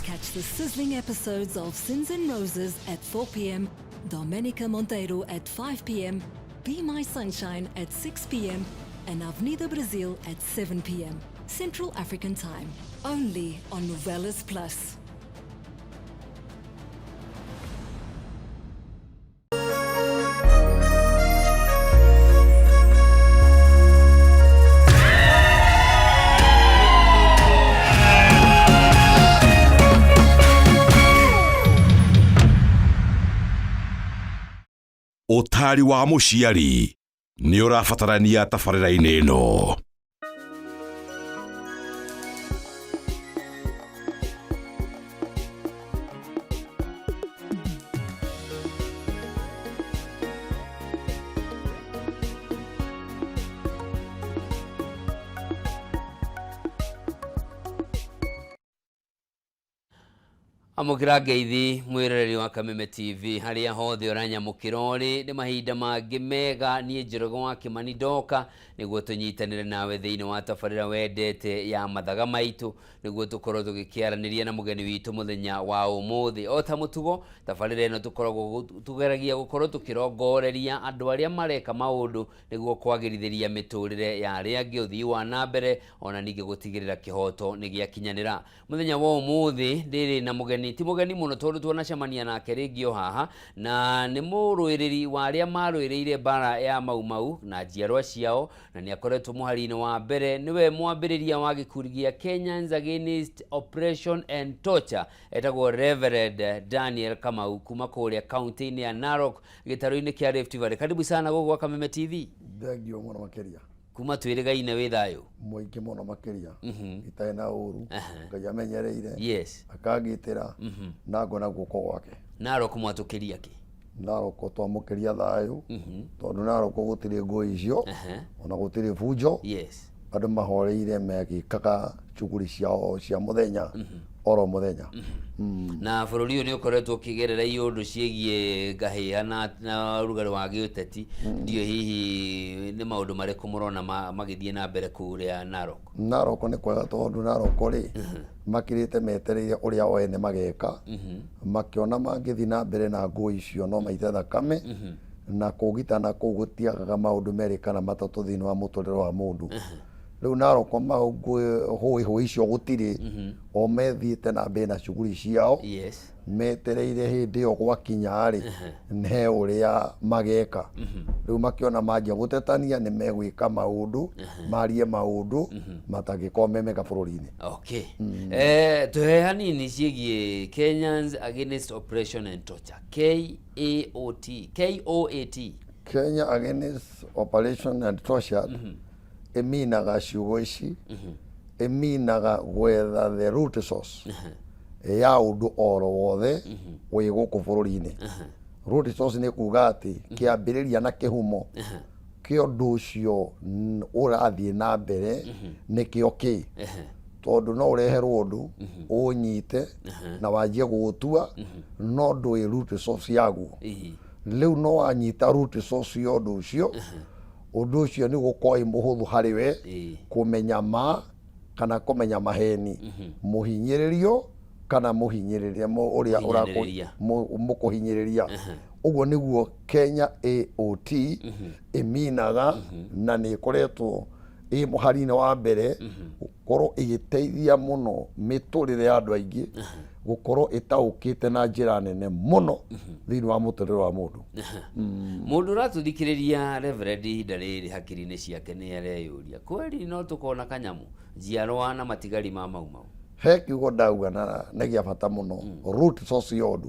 [SPEAKER 3] Catch the sizzling episodes of Sins and Roses at 4 p.m., Domenica Monteiro at 5 p.m., Be My Sunshine at 6 p.m., and Avenida Brasil at 7 p.m. Central African Time. Only on Novelas Plus.
[SPEAKER 8] Ũtaari wa mũciari nĩ ũrabatarania tabarĩra-inĩ ĩno.
[SPEAKER 4] Amũkĩra ngeithi mwĩroreri wa Kameme TV harĩa hothe ũranyamũkĩra ũrĩ nĩ mahinda mangĩ mega niĩ Njoroge wa Kĩmani ndoka nĩguo tũnyitanĩre nawe thĩinĩ wa tabarĩra wendete ya mathaga maitũ nĩguo tũkorwo tũgĩkĩaranĩria na mũgeni witũ mũthenya wa ũmũthĩ. O ta mũtugo tabarĩra ĩno tũkoragwo tũgeragia gũkorwo tũkĩrongoreria andũ arĩa mareka maũndũ nĩguo kwagĩrithĩria mĩtũrĩre ya arĩa angĩ, ũthii wa na mbere ona ningĩ gũtigĩrĩra kĩhoto nĩ gĩakinyanĩra. Mũthenya wa ũmũthĩ ndĩrĩ na mũgeni, ti mũgeni mũno tondũ twanacemania nake rĩngĩ o haha, na nĩ mũrũĩrĩri wa arĩa marũĩrĩire mbara ya Mau Mau na njiarwa ciao, na nĩ akoretwo mũhari-inĩ wa mbere, nĩwe mwambĩrĩria wa gĩkundi gĩa Kenyans Against Oppression and Torture, etagwo Reverend Daniel Kamau kuma kũrĩa kaunti-inĩ ya Narok gĩtarũ-inĩ kĩa Rift Valley. Karibu sana gũkũ gwa Kameme TV.
[SPEAKER 6] Thengio mũno makĩria.
[SPEAKER 4] Kuma twĩrĩgaine wĩ thayũ.
[SPEAKER 6] Mũingĩ mũno makĩria. Itarĩ na ũru. Ngai amenyereire.
[SPEAKER 4] Yes.
[SPEAKER 6] Akangitĩra. Na ngona guoko gwake.
[SPEAKER 4] Narok mwatũkĩria kĩ?
[SPEAKER 6] Narok twamũkĩria thayũ. Tondũ Narok gũtirĩ ngũĩ icio. Ona gũtirĩ bunjo.
[SPEAKER 4] Yes.
[SPEAKER 6] Andũ mahoreire magĩkaga shughuli ciao cia mũthenya oro mũthenya.
[SPEAKER 4] Na bũrũri ũyũ nĩ ũkoretwo ũkĩgerera iũndũ ciĩgiĩ ngahĩha na ũrugarĩ wa gĩũteti. Ndiũĩ hihi nĩ maũndũ marĩkũ mũrona magĩthiĩ na mbere kũrĩa Narok?
[SPEAKER 6] Narok nĩ kwega tondũ Narok rĩ makirĩte metereire ũrĩa o ene mageka. Makĩona mangĩthiĩ na mbere na ngũĩ icio no maite thakame. Na kũgitana kũu gũtiagaga maũndũ merĩ kana matatũ thĩinĩ wa mũtũrĩre wa mũndũ. Rĩu Narok hũĩ hũĩ icio gũtirĩ, o methiĩte na mbere na shughuli ciao.
[SPEAKER 4] Yes.
[SPEAKER 6] Metereire hĩndĩ ĩyo gwakinya rĩ, he ũrĩa mageka. Rĩu makĩona manjia gũtetania nĩ megwĩka maũndũ, marie maũndũ matangĩkorwo me mega bũrũri-inĩ.
[SPEAKER 4] Okay. Tũhe hanini ciĩgiĩ Kenyans Against Oppression and Torture, KAOT, KOAT.
[SPEAKER 6] Kenya Against Operation and Torture ĩminaga ciugo ici, ĩminaga gwetha the root source ya ũndũ oro wothe wĩ gũkũ bũrũri-inĩ. Root source nĩ kuga atĩ kĩambĩrĩria na kĩhumo kĩa ũndũ ũcio ũrathiĩ na mbere nĩkĩo kĩ. Tondũ no ũreherwo ũndũ ũnyite na wanjie gũũtua, no ndũĩ root source yaguo. Rĩu no wanyita root source ya ũndũ ũcio, ũndũ ũcio nĩ gũkorwo wĩ mũhũthũ harĩ we kũmenya ma kana kũmenya maheni, mũhinyĩrĩrio kana mũhinyĩrĩria ũrĩa
[SPEAKER 4] Mũhinyanĩrĩria.
[SPEAKER 6] mũkũhinyĩrĩria. Ũguo nĩguo Kenya AOT ĩminaga, na nĩ ĩkoretwo ĩ mũhari-inĩ wa mbere gũkorwo ĩgĩteithia mũno mĩtũrĩre ya andũ aingĩ, Gũkorwo ĩtaũkĩte na njĩra nene mũno thĩinĩ wa mũtũrĩre wa mũndũ.
[SPEAKER 4] Mũndũ ũratũthikĩrĩria, Reverend, ihinda rĩrĩ hakiri-inĩ ciake nĩ areyũria, kweli no tũkona kanyamũ, njiarwa na matigari ma Mau Mau?
[SPEAKER 6] He kiugo ndauga na nĩ gĩa bata mũno, root source ya ũndũ,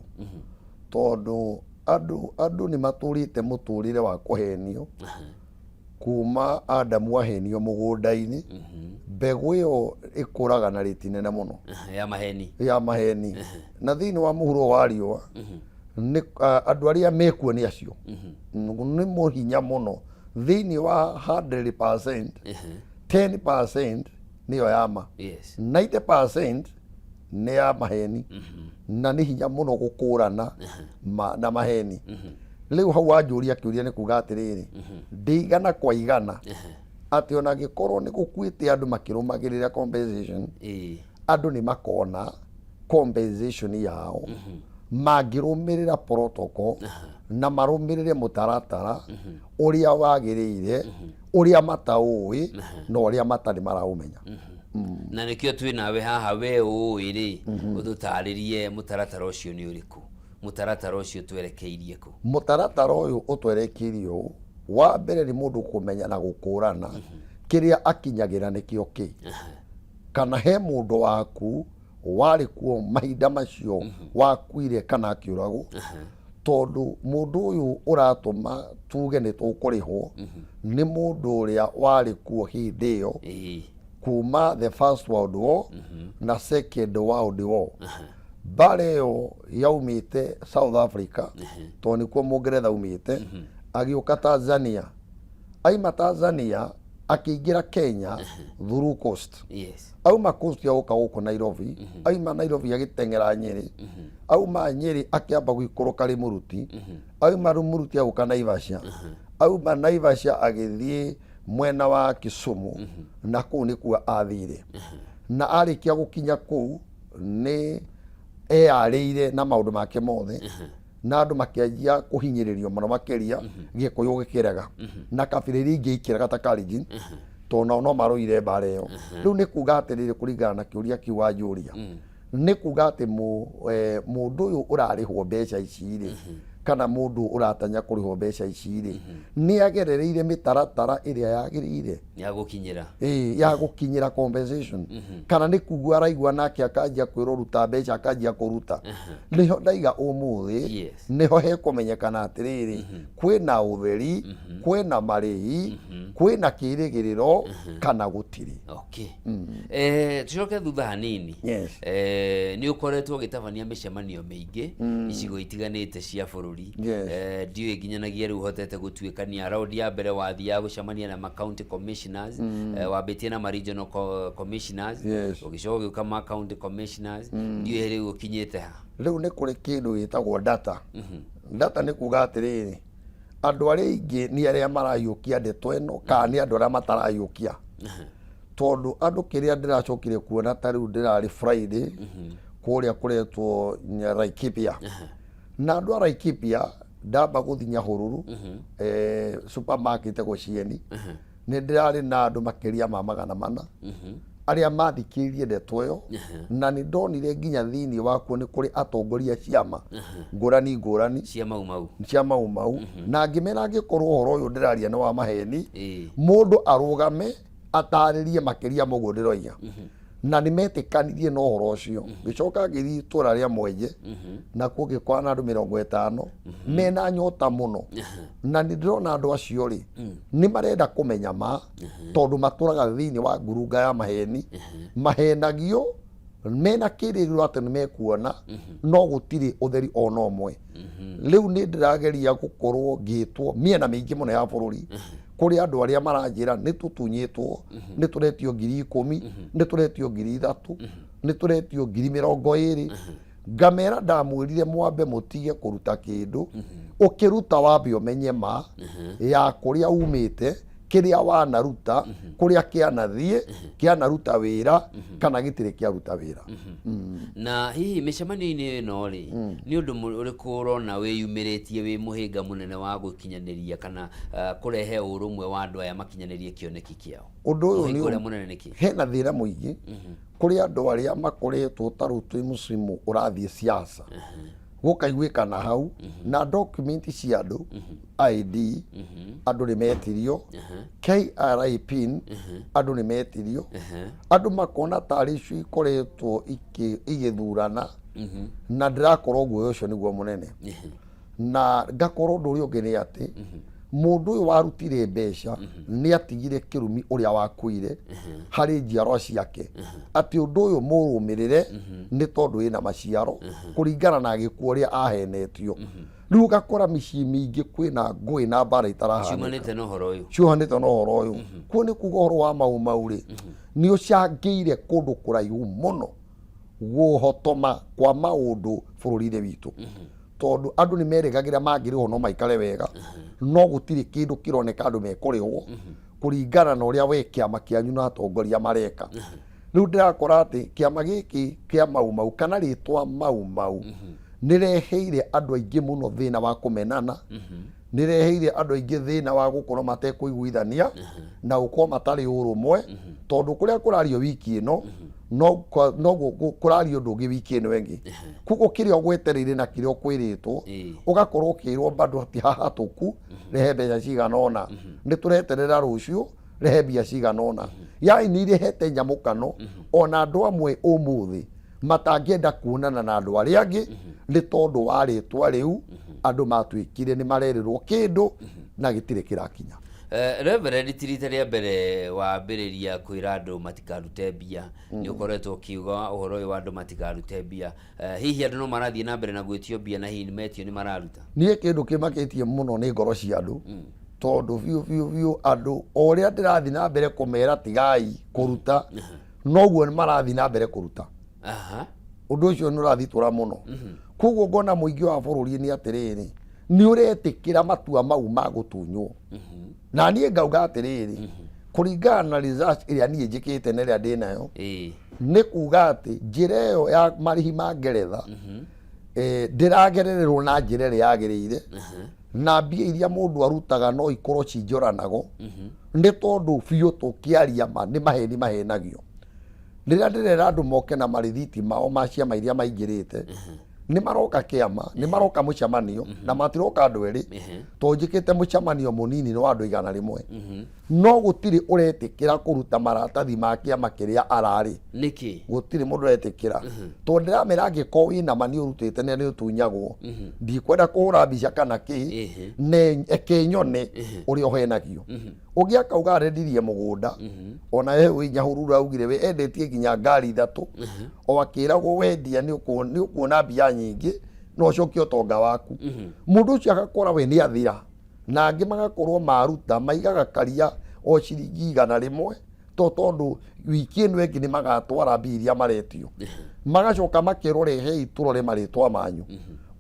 [SPEAKER 6] tondũ andũ nĩ matũrĩte mũtũrĩre wa kũhenio kuma Adamu ahenio mũgũnda-inĩ. Mbegũ ĩyo ĩkũraga na rĩti nene mũno
[SPEAKER 4] ya maheni.
[SPEAKER 6] Ya maheni. Na thĩinĩ wa mũhuro wa riũa nĩ andũ arĩa mekuo nĩ acio nĩ mũhinya mũno. Thĩinĩ wa 100%, 10% nĩyo ya ma, 90% nĩ ya maheni, na nĩ hinya mũno gũkũrana ma na maheni. Rĩu hau wanjũria kĩũria nĩ kuga atĩrĩrĩ, ndĩigana kwa igana atĩ ona angĩkorwo nĩ gũkuĩte andũ makĩrũmagĩrĩra compensation, andũ nĩ makona compensation yao mangĩrũmĩrĩra protocol na marũmĩrĩre mũtaratara ũrĩa wagĩrĩire, ũrĩa mataũĩ na ũrĩa matarĩ maraũmenya.
[SPEAKER 4] Na nĩkĩo twĩ nawe haha, we ũĩ rĩ, ũtũtarĩrie mũtaratara ũcio nĩ ũrĩkũ, mũtaratara ũcio twerekeirie kũ?
[SPEAKER 6] Mũtaratara ũyũ ũtwerekeirie ũũ: wa mbere nĩ mũndũ kũmenya na gũkũrana kĩrĩa akinyagĩra nĩkĩo kĩ, kana he mũndũ waku warĩ kuo mahinda macio wakuire kana akĩũragwo, tondũ mũndũ ũyũ ũratũma tuge nĩ tũkũrĩhwo nĩ mũndũ ũrĩa warĩ kuo hĩndĩ ĩyo kuma the First World War na Second World War. Mbara ĩyo yaumĩte South Africa, tondũ nĩkuo Mũngeretha aumĩte, agĩũka Tanzania, aima Tanzania akĩingĩra Kenya through coast. Auma coast agoka gũkũ Nairobi, aima Nairobi agĩteng'era Nyĩrĩ, auma Nyĩrĩ akĩamba gũikũrũka Rĩmũruti, auma Rĩmũruti agũka Naivasha, auma Naivasha agĩthiĩ mwena wa Kisumu, na kũu nĩkuo athire. Na arĩkia gũkinya kũu nĩ eyarĩire na maũndũ make mothe, na andũ makĩanjia kũhinyĩrĩrio mũno makĩria, Gĩkũyũ gĩkĩrega na kabira iria ingĩ ikĩrega ta Kalenjin, tondũ nao no marũire mbara ĩyo. Rĩu nĩ kuga atĩrĩrĩ, kũringana na kĩũria kĩu wanjũria, nĩ kuga atĩ mũndũ ũyũ ũrarĩhwo mbeca ici rĩ, kana mũndũ ũratanya kũrĩhwo mbeca ici rĩ, nĩ agerereire mĩtaratara ĩrĩa yagĩrĩire
[SPEAKER 4] ya gũkinyĩra
[SPEAKER 6] ĩĩ, ya gũkinyĩra compensation, kana nĩ kugua araigua nake akanjia kwĩrwo ruta mbeca, akanjia kũruta. Nĩho ndaiga ũmũthĩ nĩho hekũmenyekana atĩrĩrĩ, kwĩna ũtheri, kwĩna marĩhi, kwĩna kĩrĩgĩrĩro kana gũtirĩ.
[SPEAKER 4] Okay. Tucoke thutha hanini. Nĩ ũkoretwo ũgĩtabania mĩcemanio mĩingĩ icigo itiganĩte cia bũrũri. Ndiũĩ nginyanagia rĩu ũhotete gũtuĩkania. Raundi ya mbere wathiaga gũcemania na ma county commissioners, wambĩtie na ma regional commissioners, ũgĩcoka ũgĩũka ma county commissioners. Ndiũĩ rĩu ũkinyĩte ha.
[SPEAKER 6] Rĩu nĩ kũrĩ kĩndũ gĩtagwo data. Data nĩ kuga atĩrĩrĩ, andũ arĩa aingĩ nĩ arĩa marahiũkia ndeto ĩno kana nĩ andũ arĩa matarahiũkia, tondũ andũ kĩrĩa ndĩracokire kuona, ta rĩu ndĩrarĩ Friday kũrĩa kũretwo Laikipia, na andũ a Laikipia ndamba gũthiĩ Nyahururu, supermarket gũcieni, nĩ ndĩrarĩ na andũ makĩria ma 400 arĩa mathikĩrĩirie ndeto ĩyo, na nĩ ndonire nginya thĩinĩ wakuo nĩ kũrĩ atongoria ciama ngũrani ngũrani
[SPEAKER 4] cia Mau Mau.
[SPEAKER 6] Cia Mau Mau. Na ngĩmera angĩkorwo ũhoro ũyũ ndĩraria nĩ wa maheni, mũndũ arũgame atarĩrie makĩria ma ũguo ndĩroiga, na nĩ metĩkanirie na ũhoro ũcio. Ngĩcoka ngĩthiĩ itũra rĩa Mwenje, nakuo ngĩkora na andũ 50 mena nyota mũno, na nĩ ndĩrona andũ acio rĩ nĩ marenda kũmenya ma, tondũ matũraga thĩinĩ wa ngurunga ya maheni, mahenagio mena kĩrĩgĩrĩro atĩ nĩ mekuona, no gũtirĩ ũtheri ona ũmwe. Rĩu nĩ ndĩrageria gũkorwo ngĩtwo mĩena mĩingĩ mũno ya bũrũri, kũrĩ andũ arĩa maranjĩra nĩ tũtunyĩtwo, nĩ tũretio 10,000, nĩ tũretio 3,000, nĩ tũretio 20,000. Ngamera ndamwĩrire mwambe mũtige kũruta kĩndũ, ũkĩruta wambe ũmenye ma ya kũrĩa umĩte, kĩrĩa wanaruta, kũrĩa kĩanathiĩ, kĩanaruta wĩra kana gĩtirĩ kĩaruta wĩra.
[SPEAKER 4] Na hihi mĩcemanio-inĩ ĩno rĩ, nĩ ũndũ ũrĩkũ ũrona wĩyumĩrĩtie wĩ mũhĩnga mũnene wa gũkinyanĩria kana kũrehe ũrũmwe wa andũ aya makinyanĩrie kĩoneki kĩao?
[SPEAKER 6] Ũndũ ũyũ
[SPEAKER 4] Mũhĩnga
[SPEAKER 6] nĩ
[SPEAKER 4] ũrĩa mũnene nĩ kĩ?
[SPEAKER 6] Hena thĩna mũingĩ. Kũrĩ andũ arĩa makoretwo ta rĩu twĩ mũcimu ũrathiĩ siasa gũkaiguĩkana hau na document cia andũ ID andũ nĩ metirio KRA pin andũ nĩ metirio andũ makona tarĩ icio ikoretwo igĩthurana na ndĩrakorwo guoya ũcio nĩguo mũnene na ngakorwo ũndũ ũrĩa ũngĩ nĩ atĩ mũndũ ũyũ warutire mbeca nĩ atigire kĩrumi ũrĩa wakuire harĩ njiarwa ciake atĩ ũndũ ũyũ mũrũmĩrĩre nĩ tondũ wĩna maciaro kũringana na gĩkuũ ũrĩa ahenetio. Rĩu ũgakora mĩciĩ mĩingĩ kwĩna ngũĩ na mbara itarahanĩka
[SPEAKER 4] ciumanĩte na ũhoro ũyũ
[SPEAKER 6] ciohanĩte na ũhoro ũyũ. Kuo nĩ kuga ũhoro wa mau mau rĩ nĩ ũcangĩire kũndũ kũraihu mũno gũhotoma kwa maũndũ bũrũri-inĩ witũ tondũ andũ nĩ merĩgagĩra mangĩrĩhwo no maikare wega no gũtirĩ kĩndũ kĩroneka andũ mekũrĩhwo kũringana na ũrĩa we kĩama kĩanyu na atongoria mareka. Rĩu ndĩrakora atĩ kĩama gĩkĩ kĩa Mau Mau kana rĩtwa Mau Mau nĩreheire andũ aingĩ mũno thĩna wa kũmenana, nĩreheire andũ aingĩ thĩna wa gũkorwo matekũiguithania na gũkorwo matarĩ ũrũmwe tondũ kũrĩa kũrario wiki ĩno noguo kũrario ũndũ ũngĩ wiki ĩno ĩngĩ. Koguo kĩrĩa ũgwetereire na kĩrĩa ũkwĩrĩtwo ũgakorwo ũkĩrwo bado ti hahatũku rehe mbeca cigana ũna, nĩ tũreterera rũciũ rehe mbia cigana ũna. Yani nĩ irehete nyamũkano ona andũ amwe ũmũthĩ matangĩenda kuonana na andũ arĩa angĩ nĩ tondũ wa rĩtwa rĩu andũ matuĩkire nĩ marerĩrwo kĩndũ na gĩtirĩ kĩrakinya.
[SPEAKER 4] Reverend, ti rita rĩa mbere wambĩrĩria kwĩra andũ matikarute mbia, nĩ ũkoretwo ũkiuga ũhoro ũyũ wa andũ matikarute mbia. Hihi andũ no marathiĩ na mbere na gwĩtio mbia na hihi metio nĩ mararuta?
[SPEAKER 6] Niĩ kĩndũ kĩmakĩtie mũno nĩ ngoro cia andũ tondũ biũ biũ biũ andũ o ũrĩa ndĩrathiĩ na mbere kũmera tigai kũruta noguo marathiĩ na mbere kũruta. Ũndũ ũcio nĩ ũrathitũra mũno. Koguo ngona mũingĩ wa bũrũri nĩ atĩrĩrĩ nĩ ũretĩkĩra matua mau ma gũtunywo. Na niĩ ngauga atĩrĩrĩ kũringana na research ĩrĩa niĩ njĩkĩte na ĩrĩa ndĩnayo nĩ kuga atĩ njĩra ĩyo ya marĩhi ma Ngeretha ndĩragerererwo na njĩra ĩrĩa yagĩrĩire na mbia iria mũndũ arutaga no ikorwo ci njoranago nĩ tondũ biũ tũkĩaria ma nĩ maheni mahenagio. Rĩrĩa ndĩrera andũ moke na marĩthiti mao ma ciama iria maingĩrĩte nĩ maroka kĩama nĩ maroka mũcemanio na matiroka andũ erĩ tondũ njĩkĩte mũcemanio mũnini nĩ wa andũ 100 no gũtirĩ ũretĩkĩra kũruta maratathi ma kĩama kĩrĩa ararĩ.
[SPEAKER 4] Nĩkĩ?
[SPEAKER 6] Gũtirĩ mũndũ ũretĩkĩra tondũ ndĩramera angĩkorwo wĩna ma nĩ ũrutĩte na nĩ ũtunyagwo ndikwenda kũhũra mbica kana kĩ ne eke nyone ũrĩa ũhenagio. Ũngĩ akauga arendirie mũgũnda ona he wĩ Nyahururu augire we endetie nginya ngari ithatũ o akĩragwo wendia nĩ ũkuona mbia nyingĩ no ũcokie ũtonga waku. Mũndũ ũcio agakora we nĩ athira na angĩ magakorwo maruta maigaga karia o ciringi 100 to tondũ wiki ĩno ĩngĩ nĩ magatwara mbia iria maretio magacoka makerwo rehei tũrore marĩtwa manyu.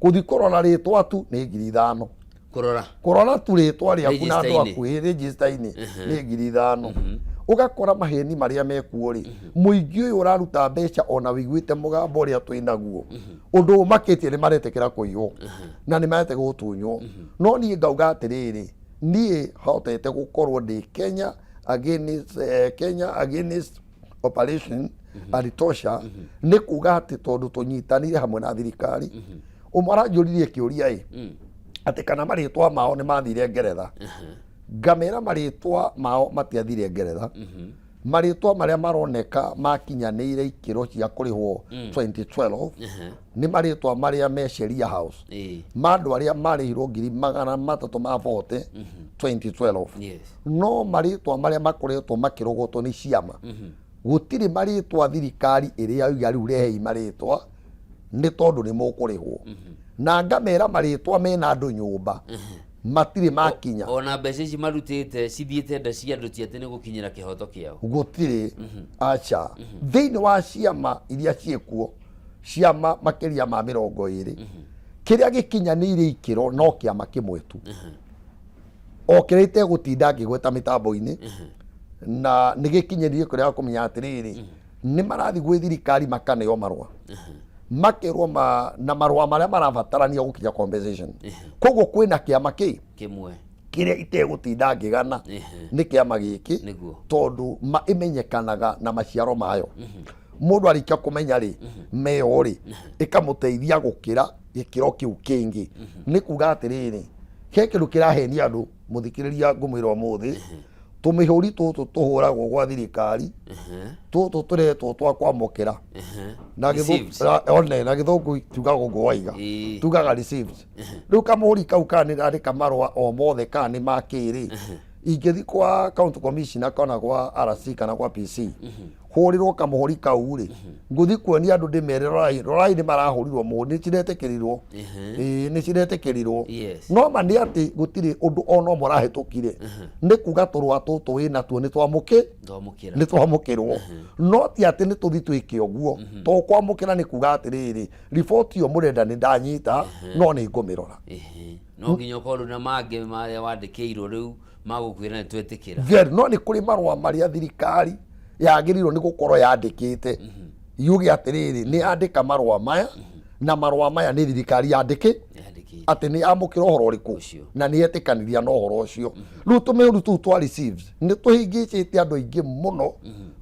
[SPEAKER 6] Kũthi kũrora rĩtwa tu nĩ 5,000.
[SPEAKER 4] Kũrora
[SPEAKER 6] kũrora tu rĩtwa rĩaku na andũ
[SPEAKER 4] Register-inĩ.
[SPEAKER 6] aku ĩ register-inĩ nĩ 5,000. Ũgakora maheni marĩa mekuo rĩ mũingĩ ũyũ ũraruta mbeca ona wĩiguĩte mũgambo ũrĩa twĩ naguo ũndũ ũmakĩtie nĩ maretĩkĩra kũiywo na nĩ maretĩkĩra gũtunywo. No niĩ ngauga atĩrĩrĩ niĩ hotete gũkorwo ndĩ Kenya against, Kenya against operation and torture nĩ kuga atĩ tondũ tũnyitanire hamwe na thirikari. Ũmwe aranjũririe kĩũria ĩ atĩ kana marĩtwa mao nĩ mathire Ngeretha. Ngamera marĩtwa mao matiathire Ngeretha, marĩtwa marĩa maroneka makinyanĩire ikĩro cia kũrĩhwo 2012 nĩ marĩtwa marĩa me Sheria House ma andũ arĩa marĩhirwo 340,000 2012. No marĩtwa marĩa makoretwo makĩrogotwo nĩ ciama gũtirĩ marĩtwa thirikari ĩrĩa yoiga rĩu rehei marĩtwa nĩ tondũ nĩ mũkũrĩhwo. Na ngamera marĩtwa mena andũ nyũmba matirĩ makinya.
[SPEAKER 4] Ona mbeca ici marutĩte cithiĩte nda cia andũ ti atĩ nĩ gũkinyĩra kĩhoto kĩao.
[SPEAKER 6] Gũtirĩ aca. Thĩinĩ wa ciama iria ciĩkuo ciama makĩria ma 20 kĩrĩa gĩkinyanĩire ikĩro no kĩama kĩmwe tu o kĩrĩa itegũtinda ngĩgweta mĩtambo-inĩ na nĩ gĩkinyĩrire kũrĩa kũmenya atĩrĩrĩ nĩ marathiĩ gwĩ thirikari makaneo marũa makerwo ma, na marũa marĩa marabatarania gũkinya compensation. Koguo kwĩna kĩama kĩ
[SPEAKER 4] kĩmwe
[SPEAKER 6] kĩrĩa itegũtinda ngĩgana nĩ kĩama gĩkĩ
[SPEAKER 4] Nĩguo.
[SPEAKER 6] tondũ ma ĩmenyekanaga na maciaro mayo. Mũndũ arĩkia kũmenya rĩ, meyo rĩ, ĩkamũteithia gũkĩra gĩkĩro kĩu kĩngĩ. Nĩ kuga atĩrĩrĩ, he kĩndũ kĩrahenia andũ, mũthikĩrĩria, ngũmwĩra ũmũthĩ, tũmĩhũri tũtũ tũhũragwo gwa thirikari, tũtũ tũretwo twa kwamũkĩra na
[SPEAKER 4] Received.
[SPEAKER 6] one na gĩthũngũ tugaga ũguo waiga, tugaga received. Rĩu kamũhũri kau kana nĩ ndandĩka marũa o mothe kana nĩ ma kĩrĩ, ingĩthi kwa county commissioner kana kwa RC kana kwa PC, hũrĩrwo kamũhũri kau rĩ, ngũthi kuonia andũ ndĩmere, rorai, rorai, nĩ marahũrirwo mũhũri, nĩ ciretĩkĩrirwo. Ĩĩ, nĩ ciretĩkĩrirwo. No ma nĩ atĩ gũtirĩ ũndũ ona ũmwe ũrahĩtũkire. Nĩ kuga tũrũa tũtũ wĩ natuo nĩ twamũkĩ
[SPEAKER 4] Twamũkĩra.
[SPEAKER 6] Nĩ twamũkĩrwo, no ti atĩ nĩ tũthi twĩke ũguo. To kwamũkĩra nĩ kuga atĩrĩrĩ, riboti ĩyo mũrenda nĩ ndanyita, no nĩ ngũmĩrora.
[SPEAKER 4] No nginya ũkorwo na mangĩ marĩa wandĩkĩirwo rĩu magũkwĩra nĩ twetĩkĩra.
[SPEAKER 6] Very, no nĩ kũrĩ marũa marĩa thirikari yagĩrĩirwo nĩ gũkorwo yandĩkĩte, yuge atĩrĩrĩ, nĩ yandĩka marũa maya, na marũa maya nĩ thirikari yandĩkĩ atĩ nĩ yamũkĩra ũhoro ũrĩkũ na nĩ yetĩkanĩria na ũhoro ũcio. Rĩu tũmĩũru tũu twa receives nĩ tũhĩngĩcĩte andũ aingĩ mũno,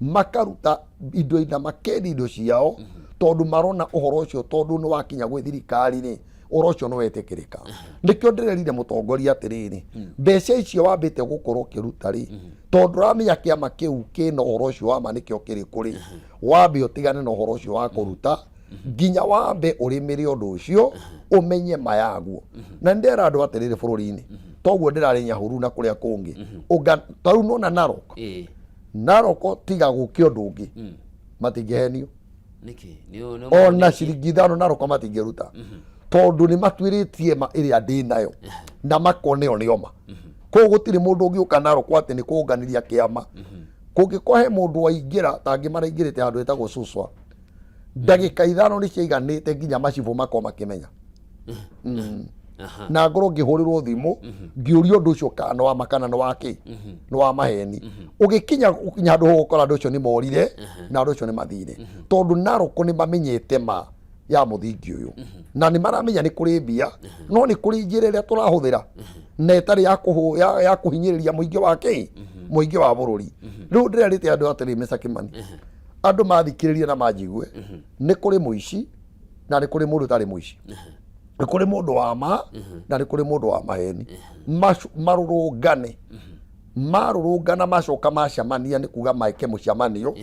[SPEAKER 6] makaruta indo na makendia indo ciao, tondũ marona ũhoro ũcio, tondũ nĩ wakinya gwĩ thirikari rĩ, ũhoro ũcio nĩ wetĩkĩrĩka. Nĩkĩo ndĩrerire mũtongoria atĩrĩrĩ, mbeca icio wambĩte gũkorwo ũkĩruta rĩ, tondũ ũramenya kĩama kĩu kĩna ũhoro ũcio wa ma nĩkĩo kĩrĩkũ rĩ, wambe ũtigane na ũhoro ũcio wa kũruta nginya wambe ũrĩmĩre ũndũ ũcio ũmenye ma yaguo. Na nĩ ndĩrera andũ atĩrĩrĩ, bũrũri-inĩ toguo ndĩrarĩ Nyahururu na kũrĩa kũngĩ. Ta rĩu nona Narok, Narok tiga gũke ũndũ ũngĩ, matingĩhenio.
[SPEAKER 4] Nĩkĩ? Nĩ
[SPEAKER 6] Ona ciringi 5 Narok matingĩruta, tondũ nĩ matuĩrĩtie ma ĩrĩa ndĩ nayo na makona ĩyo nĩo ma. Koguo gũtirĩ mũndũ ũngĩũka Narok atĩ nĩ kũnganĩria kĩama. Kũngĩkorwo he mũndũ waingĩra, ta angĩ maraingĩrĩte handũ hetagwo Suswa, ndagĩka 5 nĩ ciaiganĩte nginya macibũ makorwo makĩmenya. Na ngorwo ngĩhũrĩrwo thimũ ngĩũrio ũndũ ũcio kana nĩ wa ma kana nĩ wa kĩ, nĩ wa maheni. Ũgĩkinya ũkinya handũ ũgũkora andũ acio nĩ morire na andũ acio nĩ mathire, tondũ Narok nĩ mamenyete ma ya mũthingi ũyũ na nĩ maramenya nĩ kũrĩ mbia, no nĩ kũrĩ njĩra ĩrĩa tũrahũthĩra na ĩtarĩ ya ya kũhinyĩrĩria mũingĩ wa kĩ, mũingĩ wa bũrũri. Rĩu ndĩrerĩte andũ atĩrĩ, Mr. Kimani, andũ mathikĩrĩrie na manjigue, nĩ kũrĩ mũici na nĩ kũrĩ mũndũ ũtarĩ mũici, nĩ kũrĩ mũndũ wa ma na nĩ kũrĩ mũndũ wa maheni. Marũrũngane, marũrũngana, macoka macemania, nĩ kuga meke mũcemanio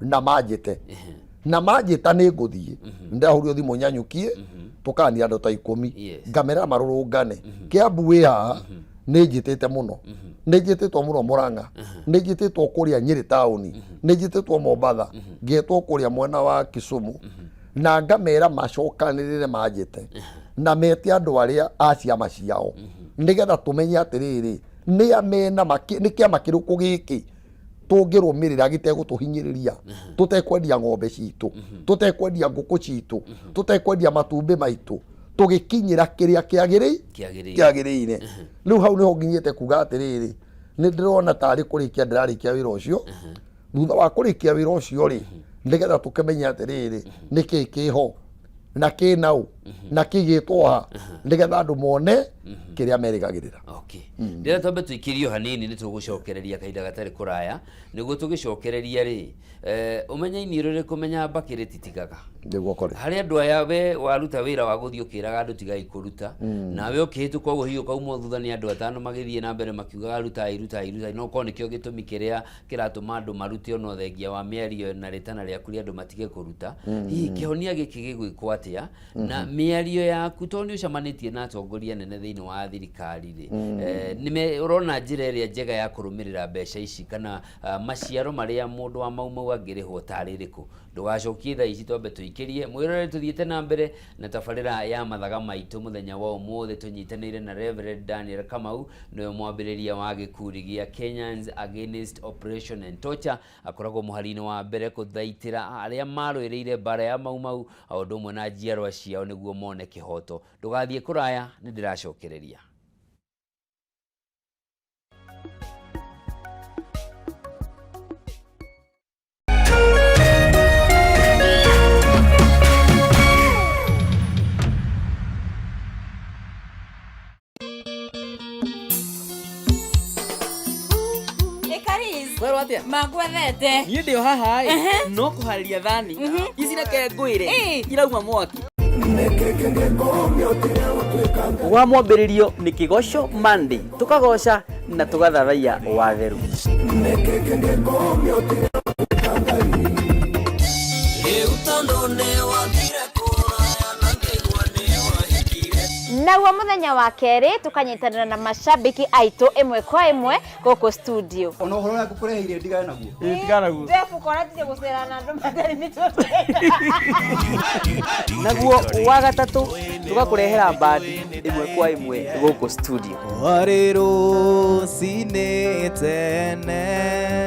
[SPEAKER 6] na manjĩte, na manjĩta nĩ ngũthiĩ. Ndahũrio thimũ nyanyukie, tũkania andũ ta 10. Ngamera marũrũngane. Kĩambu wĩ haha, nĩ njĩtĩte mũno, nĩ njĩtĩtwo mũno Mũrang'a, nĩ njĩtĩtwo kũrĩa Nyĩrĩ taũni, nĩ njĩtĩtwo Mombatha, ngetwo kũrĩa mwena wa Kisumu, na ngamera macokanĩrĩre manjĩte na mete andũ arĩa a ciama ciao, nĩgetha tũmenye atĩrĩrĩ, nĩ a mena nĩ kĩama kĩrĩkũ gĩkĩ tũngĩrũmĩrĩra gĩtegũtũhinyĩrĩria, tũtekwendia ng'ombe citũ, tũtekwendia ngũkũ citũ, tũtekwendia matumbĩ maitũ, tũgĩkinyĩra kĩrĩa
[SPEAKER 4] Kĩagĩrĩire.
[SPEAKER 6] Kĩagĩrĩire. Rĩu hau nĩho nginyĩte kuga atĩrĩrĩ, nĩ ndĩrona tarĩ kũrĩkia ndĩrarĩkia wĩra ũcio. Thutha wa kũrĩkia wĩra ũcio rĩ, nĩgetha tũkĩmenye atĩrĩrĩ, nĩkĩ kĩho na kĩ naũ na kĩigĩtwo ha, nĩgetha andũ mone kĩrĩa merĩgagĩrĩra.
[SPEAKER 4] Okay. Ndĩrenda twambe tũikĩrio hanini, nĩ tũgũcokereria kahinda gatarĩ kũraya. Nĩguo tũgĩcokereria rĩ, ũmenye iniũrũ rĩkũmenya mbakĩ rĩtitigaga.
[SPEAKER 6] Nĩguo kũrĩ.
[SPEAKER 4] Harĩ andũ aya, we waruta wĩra wa gũthiĩ ũkĩraga andũ tigai kũruta, nawe ũkĩhĩtũka ũguo, hihi ũkaumwo thutha nĩ andũ atano magĩthiĩ na mbere makiugaga rutai, rutai, rutai. No ũkorwo nĩkĩo gĩtũmi kĩrĩa kĩratũma andũ marute, ona ũthengia wa mĩario na rĩtana rĩaku rĩa andũ matige kũruta. Hihi kĩhonia gĩkĩ gĩgwĩkwo atĩa na mĩario yaku, tondũ nĩ ũcemanĩtie na atongoria anene thĩinĩ wa thirikari rĩ, ũrona njĩra ĩrĩa njega ya kũrũmĩrĩra mbeca ici kana maciaro marĩa mũndũ wa Mau Mau angĩrĩhwo tarĩ ĩrĩkũ? Ndũgacokie thaa ici, twambe tũikĩrie mwĩrore. Tũthiĩte na mbere na tabarĩra ya mathaga maitũ mũthenya wa ũmũthĩ, tũnyitanĩire na Reverend Daniel Kamau, nĩwe mwambĩrĩria wa gĩkundi gĩa Kenyans Against Oppression and Torture. Akoragwo mũhari-inĩ wa mbere kũthaitĩra arĩa marũĩrĩire mbara ya Mau Mau o ũndũ ũmwe na njiarwa ciao nĩguo mone kĩhoto. Ndũgathiĩ kũraya, nĩ ndĩracokereria.
[SPEAKER 5] Ĩkariz.
[SPEAKER 7] Kwerwo atĩa?
[SPEAKER 5] Magwethete.
[SPEAKER 7] Niĩ ndĩ o haha ĩ, no kũharĩria thani ici, reke ngwĩre irauma mwaki. Wa mwambĩrĩrio nĩ Kĩgoco Monday, tũkagoca na tũgathathaiya watheru.
[SPEAKER 27] Rĩu tondũ nĩ wathire kũraya na ngĩigua nĩ wahikire.
[SPEAKER 20] Naguo mũthenya wa kerĩ tũkanyitanĩra na mashabiki aitũ ĩmwe kwa ĩmwe gũkũ studio.
[SPEAKER 9] Ona ũhoro ũrĩa ngũkũreheire ndigane naguo.
[SPEAKER 7] Tigana naguo.
[SPEAKER 5] Ndebuka gũcera na andũ matarĩ mĩtũrĩre.
[SPEAKER 7] Naguo wa gatatũ tũgakũrehera bandi ĩmwe kwa ĩmwe gũkũ studio.
[SPEAKER 25] Warĩ rũcinĩ tene.